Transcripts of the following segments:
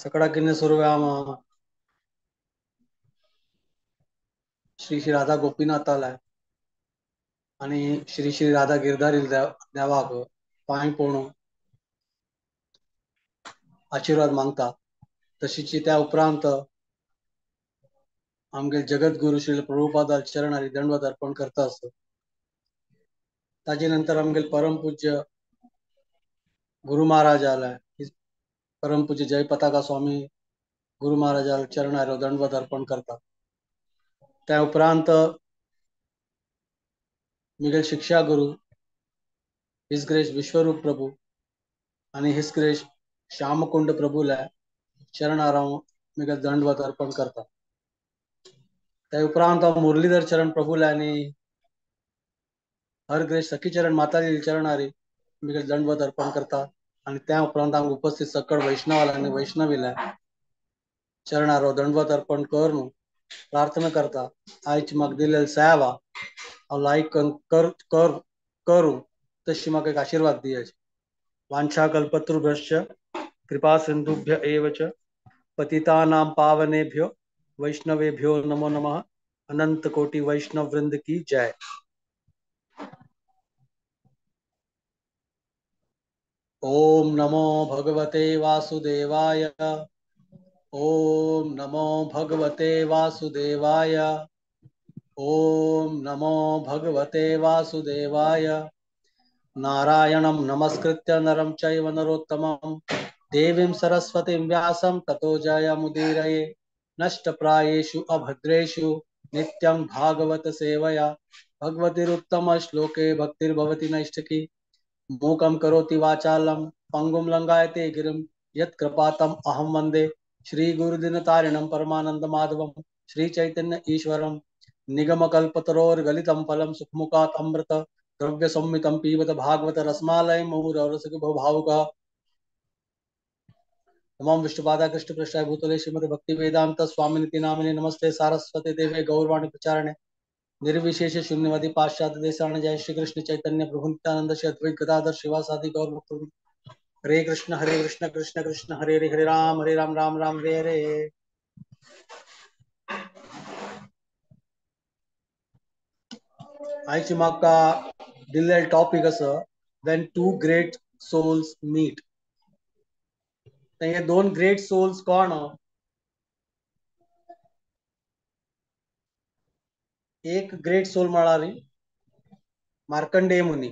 सकाळ किन्ने सुरव्याम श्री श्री राधा गोपीनाथाला आणि श्री श्री राधा गिरधारी देवाक पांय पडून आशीर्वाद मागता. तशीची त्या उपरांत आमगे जगद्गुरु श्री प्रभुपादा चरणारी दंडवत अर्पण करता असत. ताजे नंतर आमगे परमपूज्य गुरु महाराज आलाय, परमपूज्य जय पताका स्वामी गुरु महाराज चरणारी दंडवत अर्पण करता. त्या उपरांत मिगेल शिक्षा गुरु his grace विश्वरूप प्रभु आणि his grace Shyamkund प्रभूला चरणाराव मिगेल दंडवत अर्पण करता. त्या उपरांत मुरलीधर चरण प्रभूला आणि हर ग्रेस सखीचरण माताजी चरणारी मिगेल दंडवत अर्पण करता. आणि त्या उपरांत उपस्थित सकळ वैष्णवाला आणि वैष्णवीला चरणारो दंडवत अर्पण करून प्रार्थना करता. आईची म्हाका दिलेली सेवा हांव लायक कर कर करूं तशी म्हाका एक आशीर्वाद दियाची. वांछा कल्पतरुभ्यश्च कृपा सिंधुभ्य एव च पतितानां पावनेभ्यो वैष्णवेभ्यो नमो नमः. अनंत कोटि वैष्णव वृंद की जय. ओम नमो भगवते वासुदेवाय. ओम नमो भगवते वासुदेवाय. ओम नमो भगवते वासुदेवाय. नारायणं नमस्कृत्य नरं चैव नरोत्तमं देवीं सरस्वतीं व्यासं ततो जयमुदीरये. नष्टप्रायेषु अभद्रेषु नित्यं भागवत सेवया भगवतिरुत्तम श्लोके भक्तिर्भवति नैष्ठिकी. मूकं करोति वाचालं पंगुं लंघयते गिरिं यत्कृपातम् अहं वंदे श्री गुरुदिनतारिणं परमानंद माधवं श्री चैतन्य ईश्वरं. निगमकल्पतरोर्गलितं फलं सुखमुखात् अमृत द्रव्य संमितं पीबत भागवत रसमालय मुहुरसुखभावुकः. नमो विष्णुपादाय कृष्णपृष्ठाय भूतले श्रीमते भक्तिवेदांत स्वामिनिति नामिने. नमस्ते सारस्वते देवे गौरवाणी प्रचारणे निर्विशेष शून्यवादी पाश्चात्य देशाणे. जय श्री कृष्ण चैतन्य प्रभु नित्यानंद श्री अद्वैत गदाधर शिवासादि गौर भक्त. हरे कृष्ण कृष्ण कृष्ण हरे हरे, हरे राम राम राम हरे हरे. आयची म्हाका दिल्ले टॉपिक आसा when two great souls meet. हे दोन ग्रेट सोल्स कोण? एक ग्रेट सोल म्हळ्यार मार्कंडेय मुनी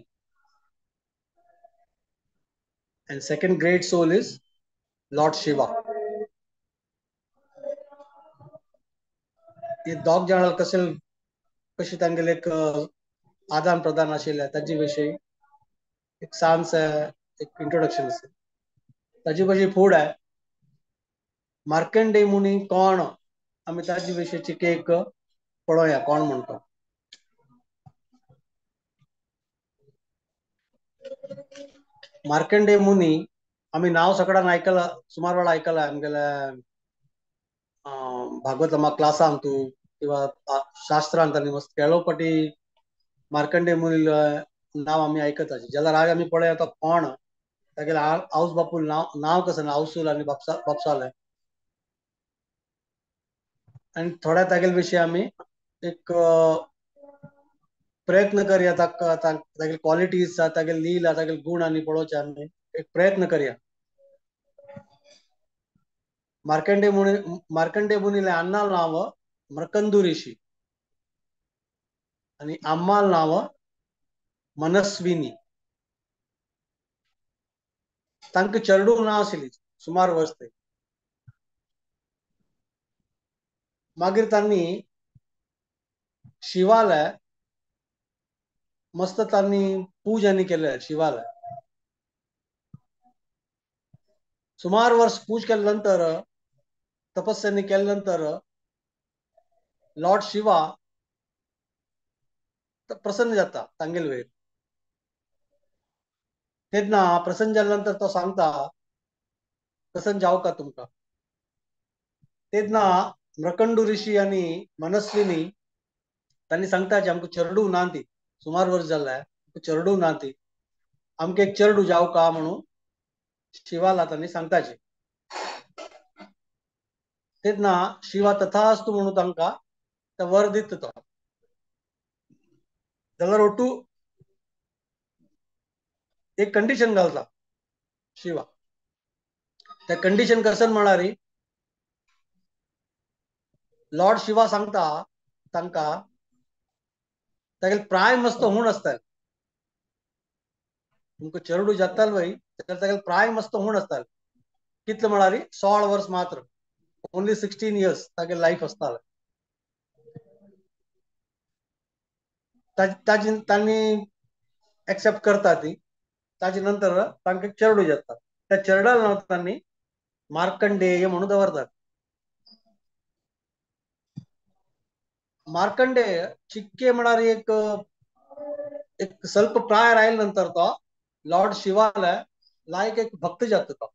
and second great soul is Lord Shiva. हे दोग जाण कशे कशे तांगेले एक आदान प्रदान आशिल्लें ताजे विशीं एक सांस एक इंट्रोडक्शन आसा. ताजे विशीं फुडें मार्कंडेय मुनी कोण आमी ताजे विशींची एक पळोवया कोण म्हणटा. मार्कंडेय मुनी आमी नांव सगळ्यान आयकलां, सुमार वेळा आयकलां आमगेल्या भागवत क्लासांत तूं किंवा शास्त्रांत आनी मस्त केळोपटी मार्कंडेय मुनी नांव आमी आयकत आशिल्ले. जाल्यार आज आमी पळया तो कोण, तागेले आवस बापूल नांव नांव कसं आवसूल आनी बापसालें आनी थोड्या तागेले विशीं आमी एक प्रयत्न करया. तागेले क्वॉलिटीज तागेले लीला तागेले गुण आनी पळोवचे आमी एक प्रयत्न करया. मार्कंडेय मुनी मार्कंडेय मुनीले अण्णाल नांव मृकंदू ऋषी आनी अम्माल नांव मनस्विनी. तांकां चेडूं ना आशिल्ली सुमार वर्स ते. मागीर तांणी शिवालय मस्त तांणी पूज केले शिवालय. सुमार वर्स पूज केल्या नंतर तपस्या केल्या नंतर लॉर्ड शिवा प्रसन्न जाता तांगेले वयर. तेन्ना प्रसन्न जाल्या नंतर तो सांगता प्रसन्न जावं का तुमकां. तेन्ना मृकंडू ऋषी आनी मनस्विनी तांणी सांगता आमकां चेडूं ना ती सुमार वर्स जाल्लें चेडूं ना ती आमकां एक चेडूं जावं का म्हणून शिवाला तांणी सांगताची. तेन्ना शिवा तथास्तु म्हणून तांकां ते वर दिता तो. जाल्यार ओटू एक कंडिशन घालता शिवा. त्या कंडिशन कसन म्हळ्यार लॉर्ड शिवा सांगता तांकां तागेले प्राय मस्त हूण आसताले, तुमकां चेरडू जाताले वय जाल्यार तागेले प्राय मस्त हूण आसताले. कितले म्हळ्यार 16 वर्स मात्र, ओनली 16 इयर्स तागेले लायफ आसताले. ताजी तांणी एक्सेप्ट करता ती. ताजे नंतर तांकां चेरडू जाता, त्या चेरडाल नांव तांणी मार्कंडेय म्हणून दवरतात. मार्कंडेय चिक्के म्हळ्यार एक एक स्वल्प प्राय आयले नंतर तो लॉर्ड शिवाला लायक एक भक्त जाता तो.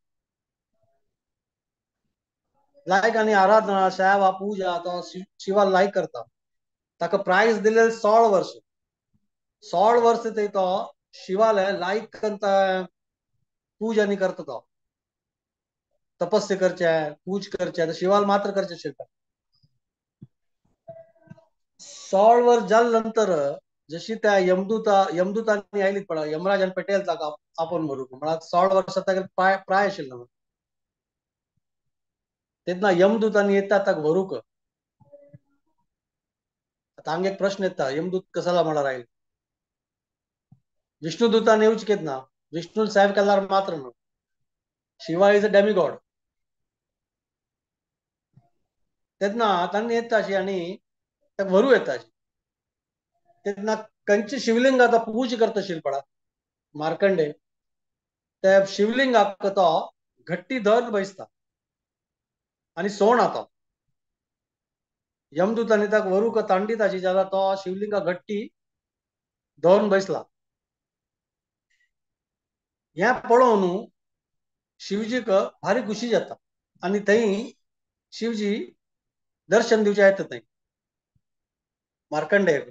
लायक आनी आराधना सेवा पूजा तो शिवा लायक करता. ताका प्रायज दिले 16 वर्स, 16 वर्स ते तो शिवाला लायक करता, पूजा नी करता तो, तपस्या करचे, पूज करचे, शिवाल मात्र करचे शिल्पा. 16 वर्स जाले नंतर जशी त्या यमदूतांनी आयली पळय, यमराजान पेटेल ताका आपोवन व्हरूंक, म्हळ्यार 16 वर्सां ताका प्राय आशिल्लो. तेन्ना यमदूतांनी येता ताका व्हरूंक. आतां हांगा एक प्रश्न येता, यमदूत कसाला म्हळ्यार आयले? विष्णुदूतान येवचे केन्ना? विष्णू साहेब केल्यार मात्र न्हू. Shiva is a demigod. तेन्ना तांणी येता अशी आनी ताका व्हरूं येता अशी. तेन्ना खंयचे शिवलिंग आतां पूजा करता शिल्पडा मार्कंडे, त्या शिवलिंगाक तो घट्टी धरून बसता आनी सोण आता. यमदूतांनी ताका व्हरूंक तांडीत आशी जाल्यार तो शिवलिंगा घट्टी धरून बसला. हें पळोवन शिवजीक भारी खुशी जाता आनी थंय शिवजी दर्शन दिवचें येता थंय मार्कंडेयक.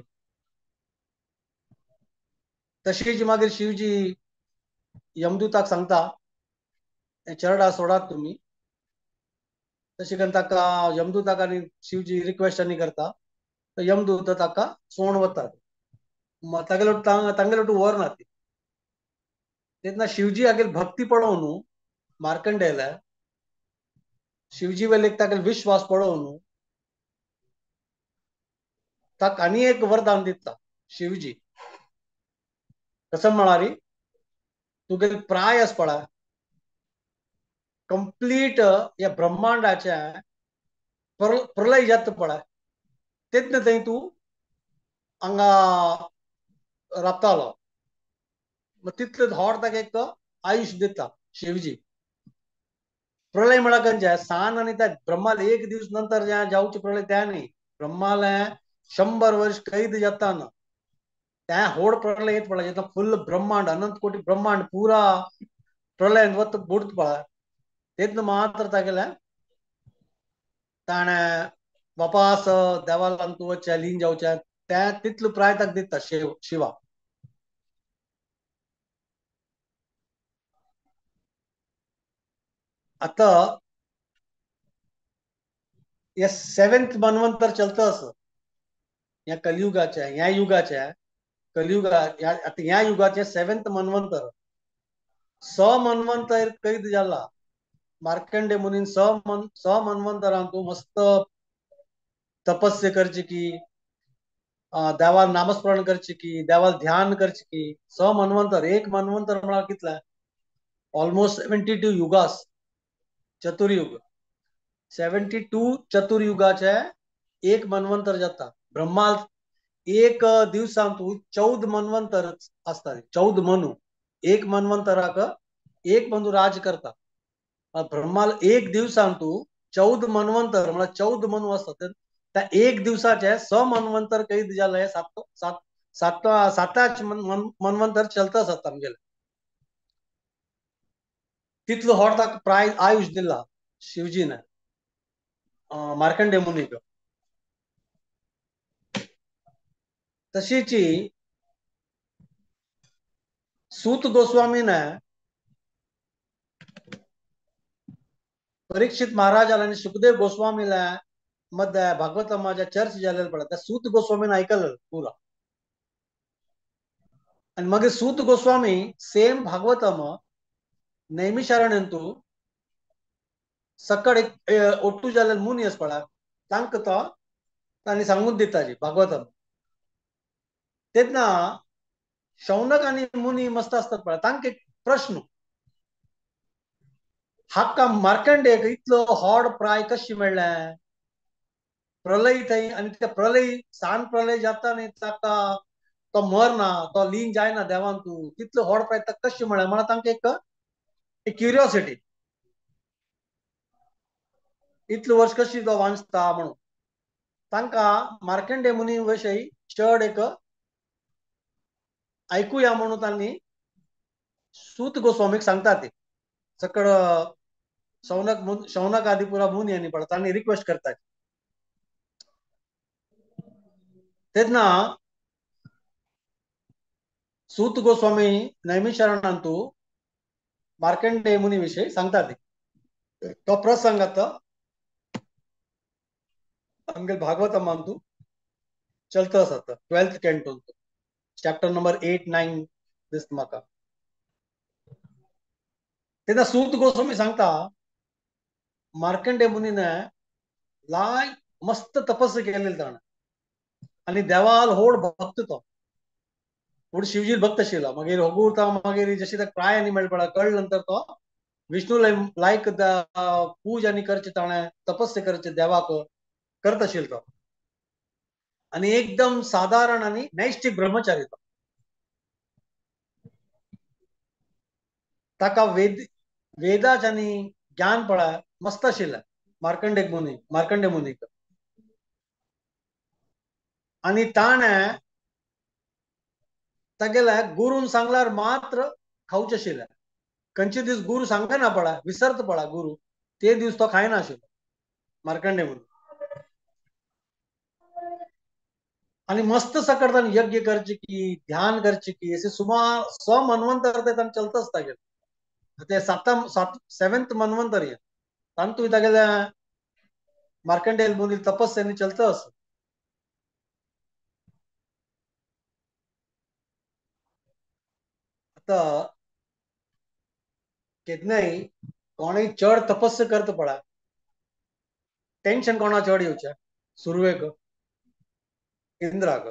तशीच मागीर शिवजी यमदूताक सांगता, हे चरडा सोडात तुमी. तशें करून ताका यमदूताक आनी शिवजी रिक्वेस्ट आनी करता. तर यमदूत ताका सोण वतात, तागेलो तांगेलो वर ना ती. तेन्ना शिवजी हागेली भक्ती पळोवन मार्कंडेयला, शिवजी वयले तागेलो विश्वास पळोवन ताका आनी एक वरदान दिता शिवजी. कसं म्हळ्यार तुगेले प्राय आसा पळय कंप्लीट ह्या ब्रह्मांडाच्या प्रलय जाता पळय तेन्ना थंय तूं हांगा राबतालो. तितले होड ताका एक आयुष दिता शिवजी. प्रलय म्हळ्यार खंयचें सान आनी त्या ब्रह्माल एक दीस नंतर जावचें प्रलय त्या न्ही. ब्रह्माले 100 वर्ष कैद जाता ना त्या होड प्रलय येत पळय, जेन्ना फुल ब्रह्मांड अनंत कोटी ब्रह्मांड पुरा प्रलय वत बुडत पळय तेन्ना मात्र तागेले ताणें वापास देवालांत वचचें लीन जावचें त्या तितलो प्राय ताका दिता शिवा. आतां हे 7th मन्वंतर चलता आसा ह्या कलियुगाच्या, ह्या युगाच्या कलियुगा आतां ह्या युगाचे 7th मन्वंतर. 6 मन्वंतर कैद जाला मार्कंडे मुनीन. 6 मन्वंतरांत तूं मस्त तपस्या करची की, देवाल नामस्मरण करची की, देवाल ध्यान करची की. 6 मन्वंतर, एक मन्वंतर म्हळ्यार कितले? ऑलमोस्ट 72 युगास, चतुर्युग. 72 चतुर्युगाचे एक मन्वंतर जाता. ब्रह्माल एक दिवसांत 14 मन्वंतर आसता, 14 मनु. एक मन्वंतराक एक मनु राज करता. ब्रह्माल एक दिवसांत 14 मन्वंतर म्हळ्यार 14 मनु आसता. त्या एक दिवसाचे 6 मन्वंतर कैद जाले, सात सात सात साताच मन्वंतर चलता आसता आमगेले. तितलो होड ताका प्राय आयुष दिला शिवजीन मार्कंडे मुनीक. तशीच सूत गोस्वामीन परीक्षित महाराजाला आणि सुखदेव गोस्वामीला मध्ये भागवतमाच्या चर्च झालेलं पडा त्या सूत गोस्वामीने ऐकलं पुरा. आणि मग सूत गोस्वामी सेम भागवतम नैमिषारण्यंतु सकड एक ओटू झालेलं मुनी अस पडा तांक तो तांणी सांगून दिता जी भागवतम. तेन्ना शौनक आणि मुनी मस्त असतात पडा तांक एक प्रश्न, हाका मार्कंडेयक इतलो हॉड प्राय कशी मेळ्ळें? प्रलय थंय आनी ते प्रलय सान प्रलय जाता न्ही ताका तो मरना, तो लीन जायना देवान तूं, तितलो हॉड प्राय ताका कशी मेळ्ळें म्हणून तांकां एक क्युरियोसिटी, इतलो वर्स कशी तो वांचता म्हणून तांकां मार्कंडेय मुनी विशयी चड एक आयकुया म्हणून तांणी सूत गोस्वामीक सांगता ते सकड शौनक शौनक आदी पुरा मुनी आनी पडता तांणी रिक्वेस्ट करता. तेन्ना सूत गोस्वामी नैमिषारण्यांतु मार्कंडेय मुनी विशयी सांगता ते तो प्रसंग आता आमगे भागवतमांतु चलता आसा 12th कॅन्टोन चॅप्टर नंबर 8-9 दिसता म्हाका. तेन्ना सूत गोस्वामी सांगता मार्कंडेय मुनीने लाय मस्त तपस्या केलेली ताणें आनी देवाल होड भक्त तो, होड शिवजी भक्त आशिल्लो. मागीर होगुरता मागीर जशी ताका प्राय आनी मेळपा कळ्ळे नंतर तो विष्णू लायक पूज आनी करचे ताणें तपस्या करचे देवाक करत आशिल्लो तो आनी एकदम सादारण आनी नैष्ठिक ब्रह्मचारी तो. ताका वेदाच आनी ज्ञान पळा मस्त आशिल्लें मार्कंडेय मुनी मार्कंडेय मुनीक. आनी ताणें तागेल्या गुरून सांगल्यार मात्र खावचें आशिल्लें. खंयचे दीस गुरू सांगना पळा विसरत पळा गुरू, ते दीस तो खायना आशिल्लो मार्कंडेय मुनी. आनी मस्त सकट ताणें यज्ञ करचे की ध्यान करचे की अशें सुमार स मन्वंतर ते ताणें चलता आसता गेले ते सेवेंथ मन्वंतर हे तातूंत तागेल्या मार्कंडेय मुनी तपस्यानी चलता आसा. आतां केन्नाय कोणूय चड तपस्या करता पळा टेन्शन कोणा चड येवचें सुरवेक इंद्राक.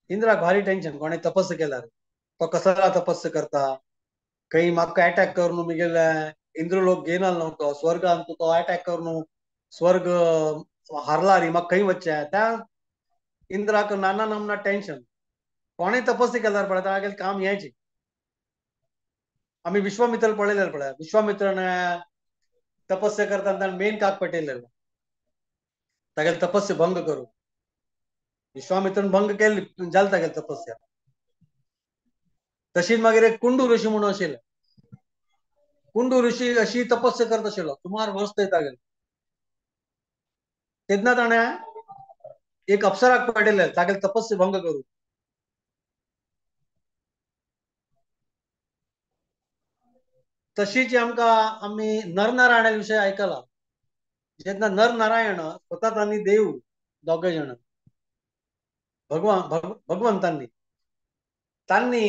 इंद्राक भारी टेन्शन कोणें तपस्या केल्यार तो कसला तपस्या करता, खंय म्हाका एटॅक करून मुगेले इंद्र लोक घेयना न्हू तो स्वर्गान तो एटॅक करून स्वर्ग हारला रे म्हाका खंय वचचें. त्या इंद्राक नाना नामना टेन्शन. कोणें तपस्या केल्यार पळय तागेलें काम हेंच. आमी विश्वामित्र पळयलें पळय, विश्वामित्रान तपस्या करतना ताणें मेन काक पेटयलें तागेलें तपस्या भंग करूं. विश्वामित्रान भंग केली जालें तागेली तपस्या. तशीच मागीर एक कुंडू ऋषी म्हणून आशिल्ले, कुंडू ऋषी अशी तपस्या करत आशिल्लो सुमार वर्स थंय तागेले. तेन्ना ताणें एक अप्सराक पेटयलें तागेली तपस्या भंग करूं. तशीच आमकां आमी नरनारायणा विशय आयकला. जेन्ना नरनारायण स्वता आनी देव दोगे जाण भगवान भगवंतांनी तांणी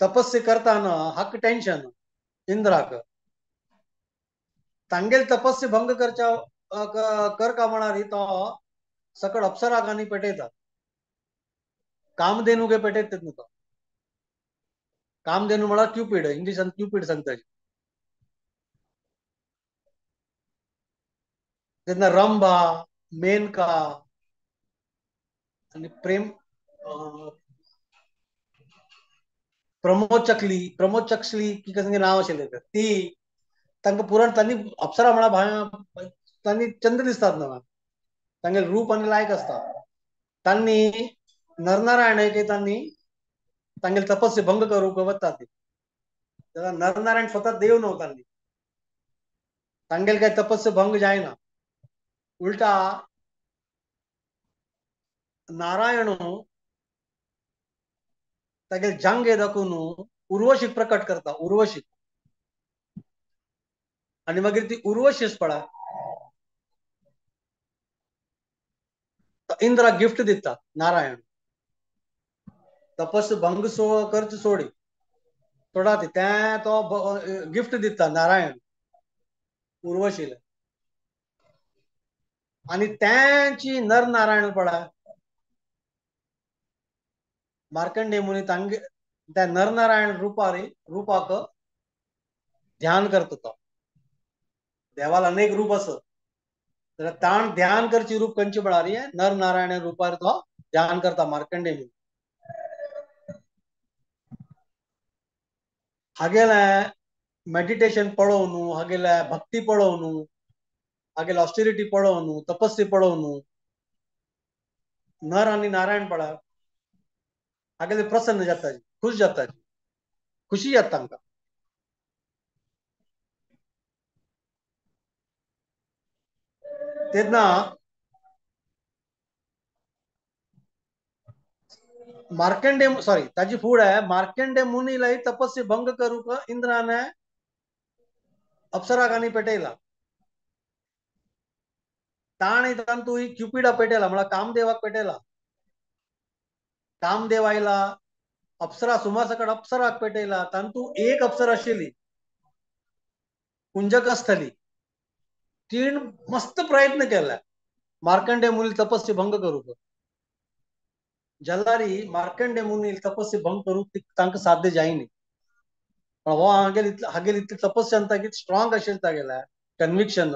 तपस्या करताना हक टेन्शन इंद्राक तांगेल तपस्या भंग करच्या कर का म्हणार तो सकड अप्सराक आनी पेटयता कामधेनू गे पेटयता न्हू तो. कामधेनू म्हळ्यार क्युपीड, इंग्लिशान क्युपीड सांगता. तेन्ना रंभा मेनका आनी प्रेम प्रमोद चकली की कसं नाव आशिल्लें ती तांकां पुराण तांणी अप्सरा म्हळ्यार तांणी चंद्र दिसतात ना तांगेलें रूप आनी लायक आसता. तांणी नरनारायण तांणी तांगेले तपस्या भंग करूंक वता ती. नरनारायण स्वता देव न्हू तांणी तांगेले काय तपस्या भंग जायना. उल्टा नारायण तागेले जांगे दाखोवन उर्वशीक प्रकट करता. उर्वशीक आनी मागीर ती उर्वशीस पळा इंद्रा गिफ्ट दिता नारायण तपस भंग सो करच सोडी थोडा ती तें तो गिफ्ट दिता नारायण उर्वशीला आनी त्यांची नर नारायण पळा मार्कंडेय मुनी तांगे त्या नरनारायण रुपारी रूपाक ध्यान करता तो. देवाला अनेक रूप असत तर ताण ध्यान करची रूप कंची पळारी नर नारायण रूपार तो ध्यान करता मार्कंडेय मुनी. हागेले मेडिटेशन पळोवनु हागेले भक्ती पळोवनु हागेले ऑस्टेरिटी पळोवनु तपस्वी पळोवनु नर आनी नारायण पळा हागेले प्रसन्न जाता, खुश जाता, खुशी जाता तांकां. तेन्ना मार्कंडे सॉरी ताजी फुडें मार्कंडे मुनीलाय तपस्वी भंग करूंक इंद्रान अप्सराक आनी पेटयला. ताणें तांतू क्युपिडा पेटयला म्हळ्यार कामदेवाक पेटयला. कामदेव आयला अप्सरा सुमा सकट अप्सराक पेटयला. तांतू एक अप्सरा आशिल्ली कुंजकस्थली, तीण मस्त प्रयत्न केला मार्कंडे मुनी तपस्वी भंग करूंक. जल्लारी मार्कंडे मुनी तपस्वी भंग करूंक तांकां साध्य जायनी. पण हो हागेल इतले हागेल इतली तपस्या तागेली स्ट्रॉंग आशिल्ली तागेल्या कन्विक्शन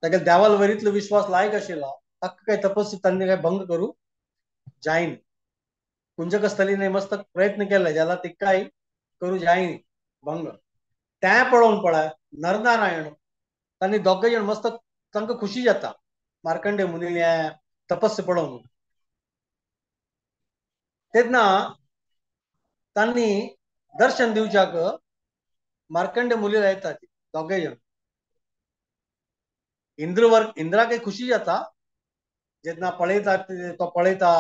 तागेले देवाल वयर इतलो विश्वास लायक आशिल्लो ताका काय तपस्वी तांणी काय भंग करूंक जायनी. कुंजकस्थलीने मस्त प्रयत्न केले ज्याला तिकाय करूं जायनी भंग. तें पळोवन पळय नरनारायण तांणी दोगय जाण मस्त तांकां खुशी जाता मार्कंडे मुनीले तपस्या पळोवन. तेन्ना तांणी दर्शन दिवच्याक मार्कंडे मुनीला येतात दोगय जाण. इंद्रवर इंद्राकय खुशी जाता जेन्ना पळयता तो पळयता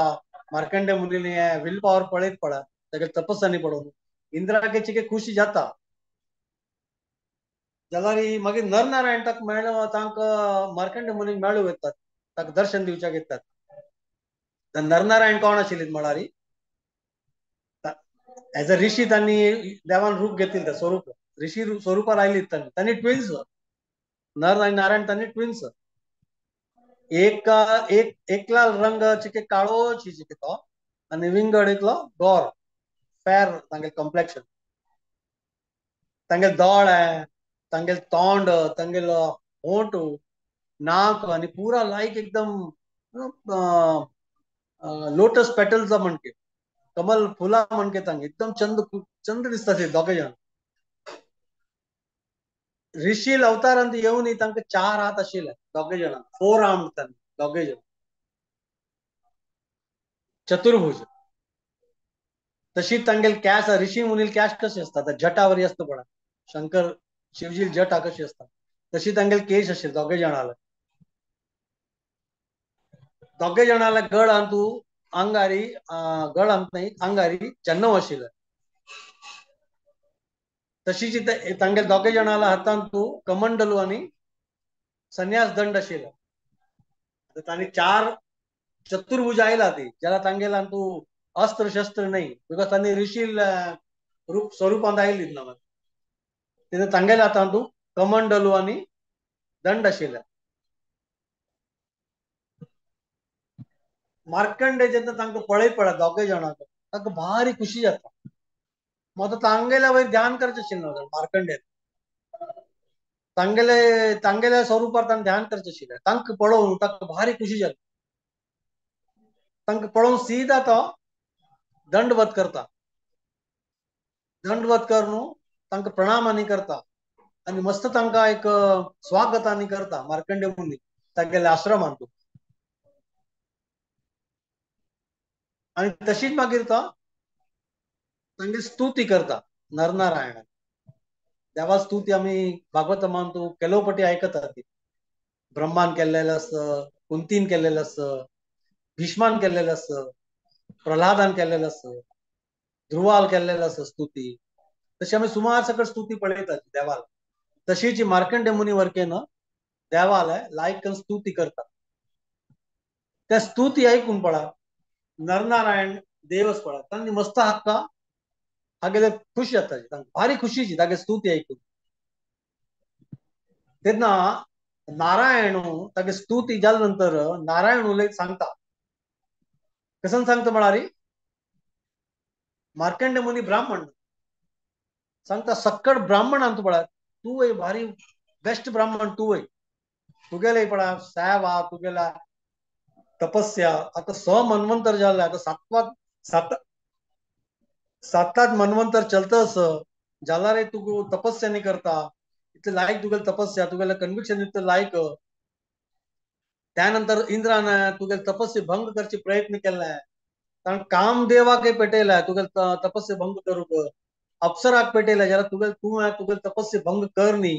मार्कंडे मुनीले will power पळयत पळय तागेले तपस्यानी पळोवन इंद्राकय चिके खुशी जाता. जाल्यार मागीर नरनारायण ताका मेळ्ळो तांकां मार्कंडे मुनीक मेळूंक येतात ताका दर्शन दिवच्याक येतात. नरनारायण कोण आशिल्ली म्हळ्यार एज अ ऋषी तांणी देवान रूप घेतिल्लें स्वरूप ऋषी स्वरुपार आयली तांणी तांणी ट्विन्स नर आनी नारायण तांणी ट्विन्स. एक एक एकला रंग चिके काळो चिके तो आनी विंगड एकलो गोर फेर तांगेले कॉम्प्लेक्शन तांगेले दोळे तांगेले तोंड तांगेलो होंठ नाक आनी पुरा लायक एकदम लोटस पेटल्स म्हणके कमल फुला म्हणके तांगे एकदम चंद चंद दिसता ते दोगे जाण. ऋषी अवतारांत येवन तांकां चार हात आशिल्ले दोगे जाणां फोर आर्म तांणी दोगे जाण चतुर्भुज. तशीच तांगेले कॅश ऋषी मुनील कॅश कशी आसता जटावरी आसता पळय शंकर शिवजी जटा कशी आसता तशी तांगेले केश आशिल्ले दोगे जाणाले. दोगे जाणाले गळांतू अंगारी गळांत न्ही अंगारी जन्नव आशिल्ले. तशीच तांगेले दोगे जाणाल्या हातांत तूं कमंडलू आनी संन्यास दंड आशिल्लो. तांणी चार चतुर्भुज आयला ती ज्याला तांगेला तूं अस्त्र शस्त्र न्ही because तांणी ऋषी रूप स्वरुपांत आयली ना तेन्ना तांगेल्या हातांत तूं कमंडलू आनी दंड आशिल्ले. मार्कंडे जेन्ना तांकां पळयत पळय दोगय जाणांक तांकां भारी खुशी जाता. मात तांगेल्या वयर ध्यान करचें आशिल्लें मार्कंडे तांगेले तांगेल्या स्वरुपार तांणी ध्यान करचें आशिल्लें. तांकां पळोवन तांकां भारी खुशी जाता. तांकां पळोवन सीधा तो दंडवत करता. दंडवत करून तांकां प्रणाम आनी करता आनी मस्त तांकां एक स्वागत आनी करता मार्कंडे मुनी तांगेल्या आश्रमांत. आनी तशीच मागीर तो तांगे स्तुती करता नरनारायण देवा स्तुती आमी भागवतमान तूं केलोपटी आयकता ती ब्रह्मान केल्लेलं आसता कुंतीन केल्लेलं आसता भीष्मान केल्लेलं आसता प्रल्हादान केल्लेलं आसता ध्रुवाल केल्लेलं आसता स्तुती. तशी आमी सुमार सकट स्तुती पळयतात देवाला. तशीच मार्कंडे मुनी वरकेन देवाला लायक स्तुती करता. त्या स्तुती ऐकून पळा नरनारायण देवच पळा तांणी मस्त हक्का हागेले खुश जाता, भारी खुशीची तागे स्तुती ऐकून. तेन्ना नारायण तागे स्तुती जाल्या नंतर नारायण उलयत सांगता. कसन सांगता म्हळ्यार मार्कंडे मुनी ब्राह्मण सांगता सक्कड ब्राह्मणांत पळा तूं भारी बेस्ट ब्राह्मण तूं तुगेले पळा सेवा तुगेला तपस्या आता स मन्वंतर जाल्ले आता सात सात मन्वंतर चलतस जाल्यार रे तूं तपस्या न्ही करता इतले लायक तुगेले तपस्या तुगेले कन्विक्शन इतले लायक. त्यानंतर इंद्रान तुगेले तपस्या भंग करचे प्रयत्न केलाय कारण कामदेवाक पेटयलाय तुगेले तपस्या भंग करूंक, अप्सराक पेटयलाय जाल्यार तुगेले तूं तुगेले तपस्या भंग कर न्ही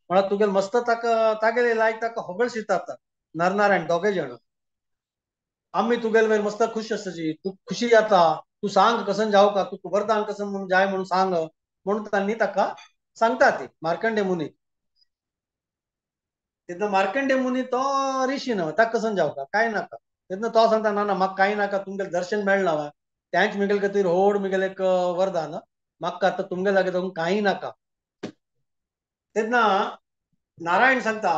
म्हळ्यार तुगेले मस्त ताका तागेले लायक ताका होगळशितात नरनारायण दोगे जण. आमी तुगेले वयर मस्त खुश आसची तूं खुशी जाता तूं सांग कसन जावं का तूं वरदान कसन म्हणून जाय म्हणून सांग म्हणून तांणी ताका सांगता ती मार्कंडे मुनी. तेन्ना मार्कंडे मुनी तो ऋषी न्हय ताका कसन जावं का काय नाका. तेन्ना तो सांगता ना ना म्हाका कांय नाका तुमगेलें दर्शन मेळना वा तेंच म्हगेले खातीर व्हड म्हगेलें एक वरदान म्हाका आतां तुमगेले लागीं वचूंक कांय नाका. तेन्ना नारायण सांगता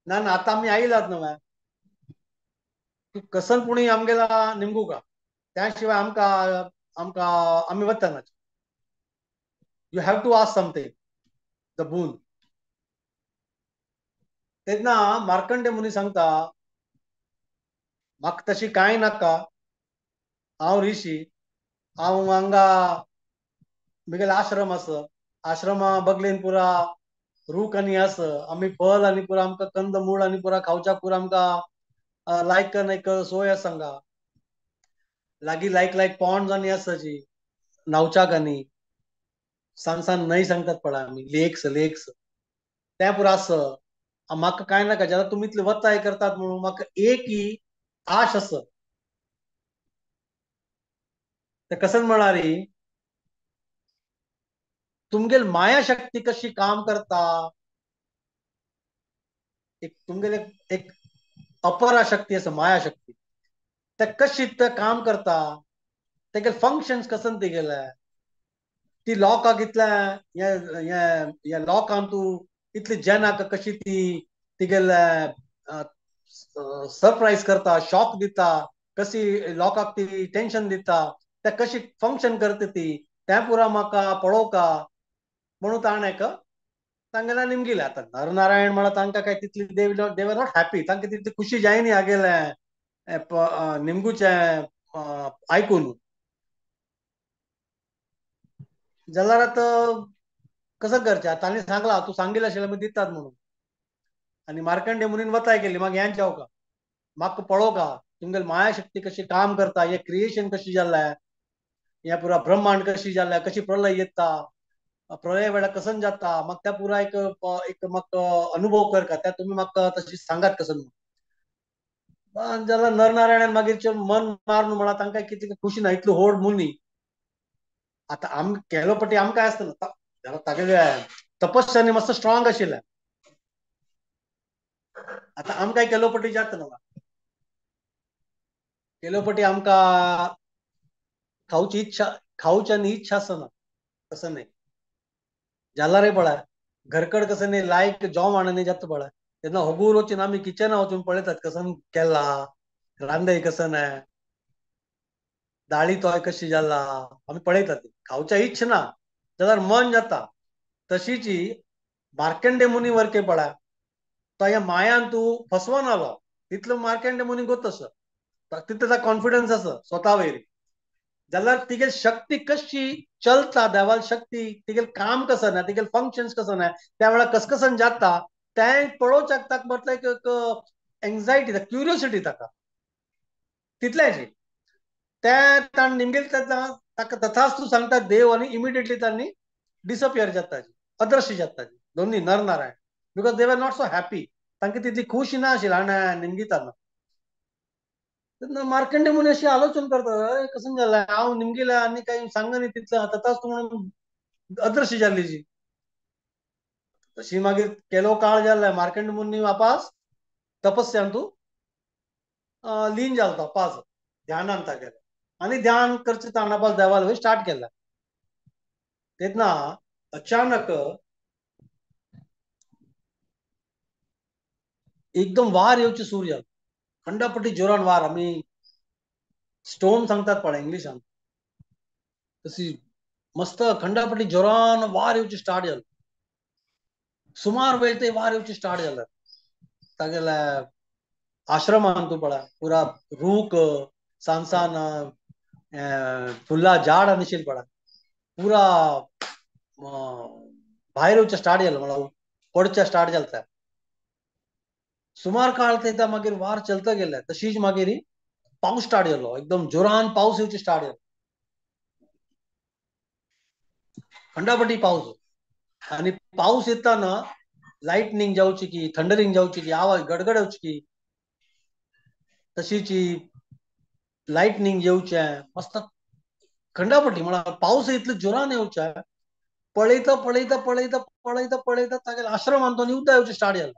ना ना आतां आमी आयलात न्हय तूं कसन पुणी आमगेला निमगू का त्या शिवाय आमकां आमकां आमी वतना you have to ask something the boon. तेन्ना मार्कंडे मुनी सांगता म्हाका तशी कांय नाका हांव ऋषी हांव हांगा म्हगेलो आश्रम आसा आश्रमा बगलेन पुरा रूख आनी आसा आमी फल आनी पुरा आमकां कंद मूळ आनी पुरा खावच्याक पुरा आमकां लायक एक सोय आसा हांगा लागीं लायक लायक पॉन्ड्स आनी आसा जी न्हांवच्याक आनी सान सान न्हंय सांगतात पळय आमी लेक्स लेक्स तें पुरा आसा. म्हाका कांय नाका जाल्यार तुमी इतले वताय करतात म्हणून म्हाका एक ही आश आसा. ते कसन म्हळ्यार तुमगेल माया शक्ती कशी काम करता एक तुमगेले एक अपरा शक्ती आसा माया शक्ती ते कशी ते काम करता तेगे फंक्शन्स कसन तिगेले ती लोकांक इतल्या ह्या लोकांक तूं इतली जनाक कशी ती तिगेले सरप्रायज करता शॉक दिता कशी लोकांक ती टेंशन दिता ते कशी फंक्शन करता ती तें पुरा म्हाका पळोवका म्हणून ताणें एक तांगेल्या निमगिलें. आतां नरनारायण म्हळ्यार तांकां काय तितली they were not happy तांकां तितली खुशी जायनी हागेलें निमगुचें आयकून. जाल्यार आतां कसं करचें तांणी सांगलां तूं सांगिल्लें आशिल्लें मागीर दितात म्हणून. आनी मार्कंडे मुनीन वताय केली मागीर हें जावका म्हाका पळोवका तुमगेली मायाशक्ती कशी काम करता हें क्रिएशन कशी जालें हें पुरा ब्रह्मांड कशी जालें कशी प्रलय येता प्रलय वेळार कसन जाता म्हाका त्या पुरा एक एक म्हाका अनुभव करका त्या तुमी म्हाका तशी सांगात कसन. जाल्यार नरनारायणान मागीर मन मारून म्हळ्यार तांकां कितली खुशी ना इतलो व्हड मुनी. आतां आम केलो पटी आमकां आसता ना जाल्यार तागेले तपस्यानी मस्त स्ट्रॉंग आशिल्लें. आतां आमकां केलो पटी जाता ना केलो पटी आमकां खावची इच्छा खावची आनी इच्छा आसना तसं न्ही जाल्यार रे पळय घरकड कसं न्ही लायक जेवण न्ही जाता पळय तेन्ना हगूर वचून आमी किचना वचून पळयतात कसन केला रांदय कसन दाळी तोय कशी जाला आमी पळयतात खावच्या इच्छा ना जाल्यार मन जाता. तशीच मार्कंडे मुनी वरके पळय तो ह्या मायान तूं फसवन आलो तितलो मार्कंडे मुनी गोत आसा तितलो ताका कॉन्फिडन्स आसा स्वता वयर जाल्यार तिगेली शक्ती कशी चलता देवाल शक्ती तिगेलें काम कसं ना तिगेले फंक्शन्स कसं ना त्या वेळार कसकसन जाता तें पळोवच्याक ताका म्हटल्यार एक एंग्जायटी क्युरियोसिटी ताका तितल्याची तें ताणें निमगेलें ताका तथास्तू सांगता देव आनी इमिडिएटली तांणी डिसअपियर जाता अदृश्य जाता दोन्ही Naranarayan because they were not so happy तांकां तितली खुशी ना आशिल्ली आनी निमगिताना. तेन्ना मार्कंडे मुनी अशी आलोचन करता अरे कसं जालें हांव निमगिलें आनी कांय सांगना तितलें तथास्तू म्हणून अदृश्य जाल्ली जी. तशी मागीर केलो काळ जाल्ला मार्कंड मुनी वापास तपस्यांतू लीन जालो तो पास ध्यानान तागेलें आनी ध्यान करचे ताणापास देवाल स्टार्ट केला. तेन्ना अचानक एकदम वार येवची सूर्य जालो, खंडापट्टी जोरान वार, आमी स्टोम सांगतात पळय इंग्लिशान, तशी मस्त खंडापट्टी जोरान वार येवची स्टार्ट जालो. सुमार वेळ ते वार येवची स्टार्ट जाले तागेल्या आश्रमान तूं पळय पुरा रूख सान सान फुलां झाड आनी पळय पुरा भायर येवचें स्टार्ट जालें, म्हळ्यार पडचें स्टार्ट जालें. ते सुमार काळ ते मागीर वार चलता गेले. तशीच मागीर पावस स्टार्ट जालो, एकदम जोरान पावस येवचे स्टार्ट जालो, खंडापटी पावस. आनी पावस येताना लायटनिंग जावची की थंडरिंग जावची की आवाज गडगड येवची की तशीच लायटनिंग येवचें मस्त खंडापटी, म्हळ्यार पावस इतलो जोरान येवचें. पळयता पळयता पळयता पळयता पळयता तागेल्या आश्रमान तो उदक येवचें स्टार्ट जालें.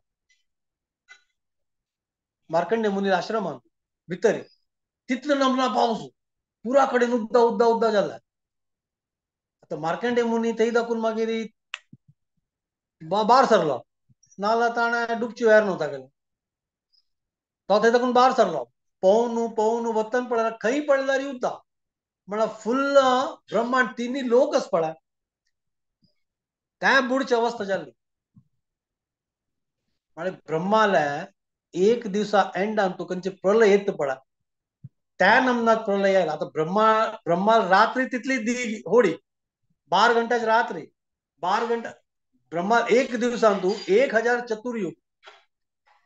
मार्कंडे मुनी आश्रमान भितर तितलो नमना पावस पुरा कडेन उद्दा उद्दा उद्दा जाला. आतां मार्कंडे मुनी थंय दाखून मागीर बार सरलो, नाजाल्यार ताणें डुबची वेर न्हू तागेलें. तो थंय दाखून बार सरलो, पोवन पोवन वतन पळयल्यार खंय पळयल्यार उद्दा, म्हळ्यार फुल्ल ब्रह्मांड तिन्ही लोकच पळय. त्या बुडची अवस्था जाल्ली. म्हळ्यार ब्रह्माले एक दिवसा एंडान तो खंयचे प्रलय येत पळय त्या नमनात प्रलय आयला. आतां ब्रह्मा रात्री तितली दी होडी 12 घंट्याची रात्री 12 घंटा ब्रह्मा एक दिवसान तूं 1000 चतुर्युग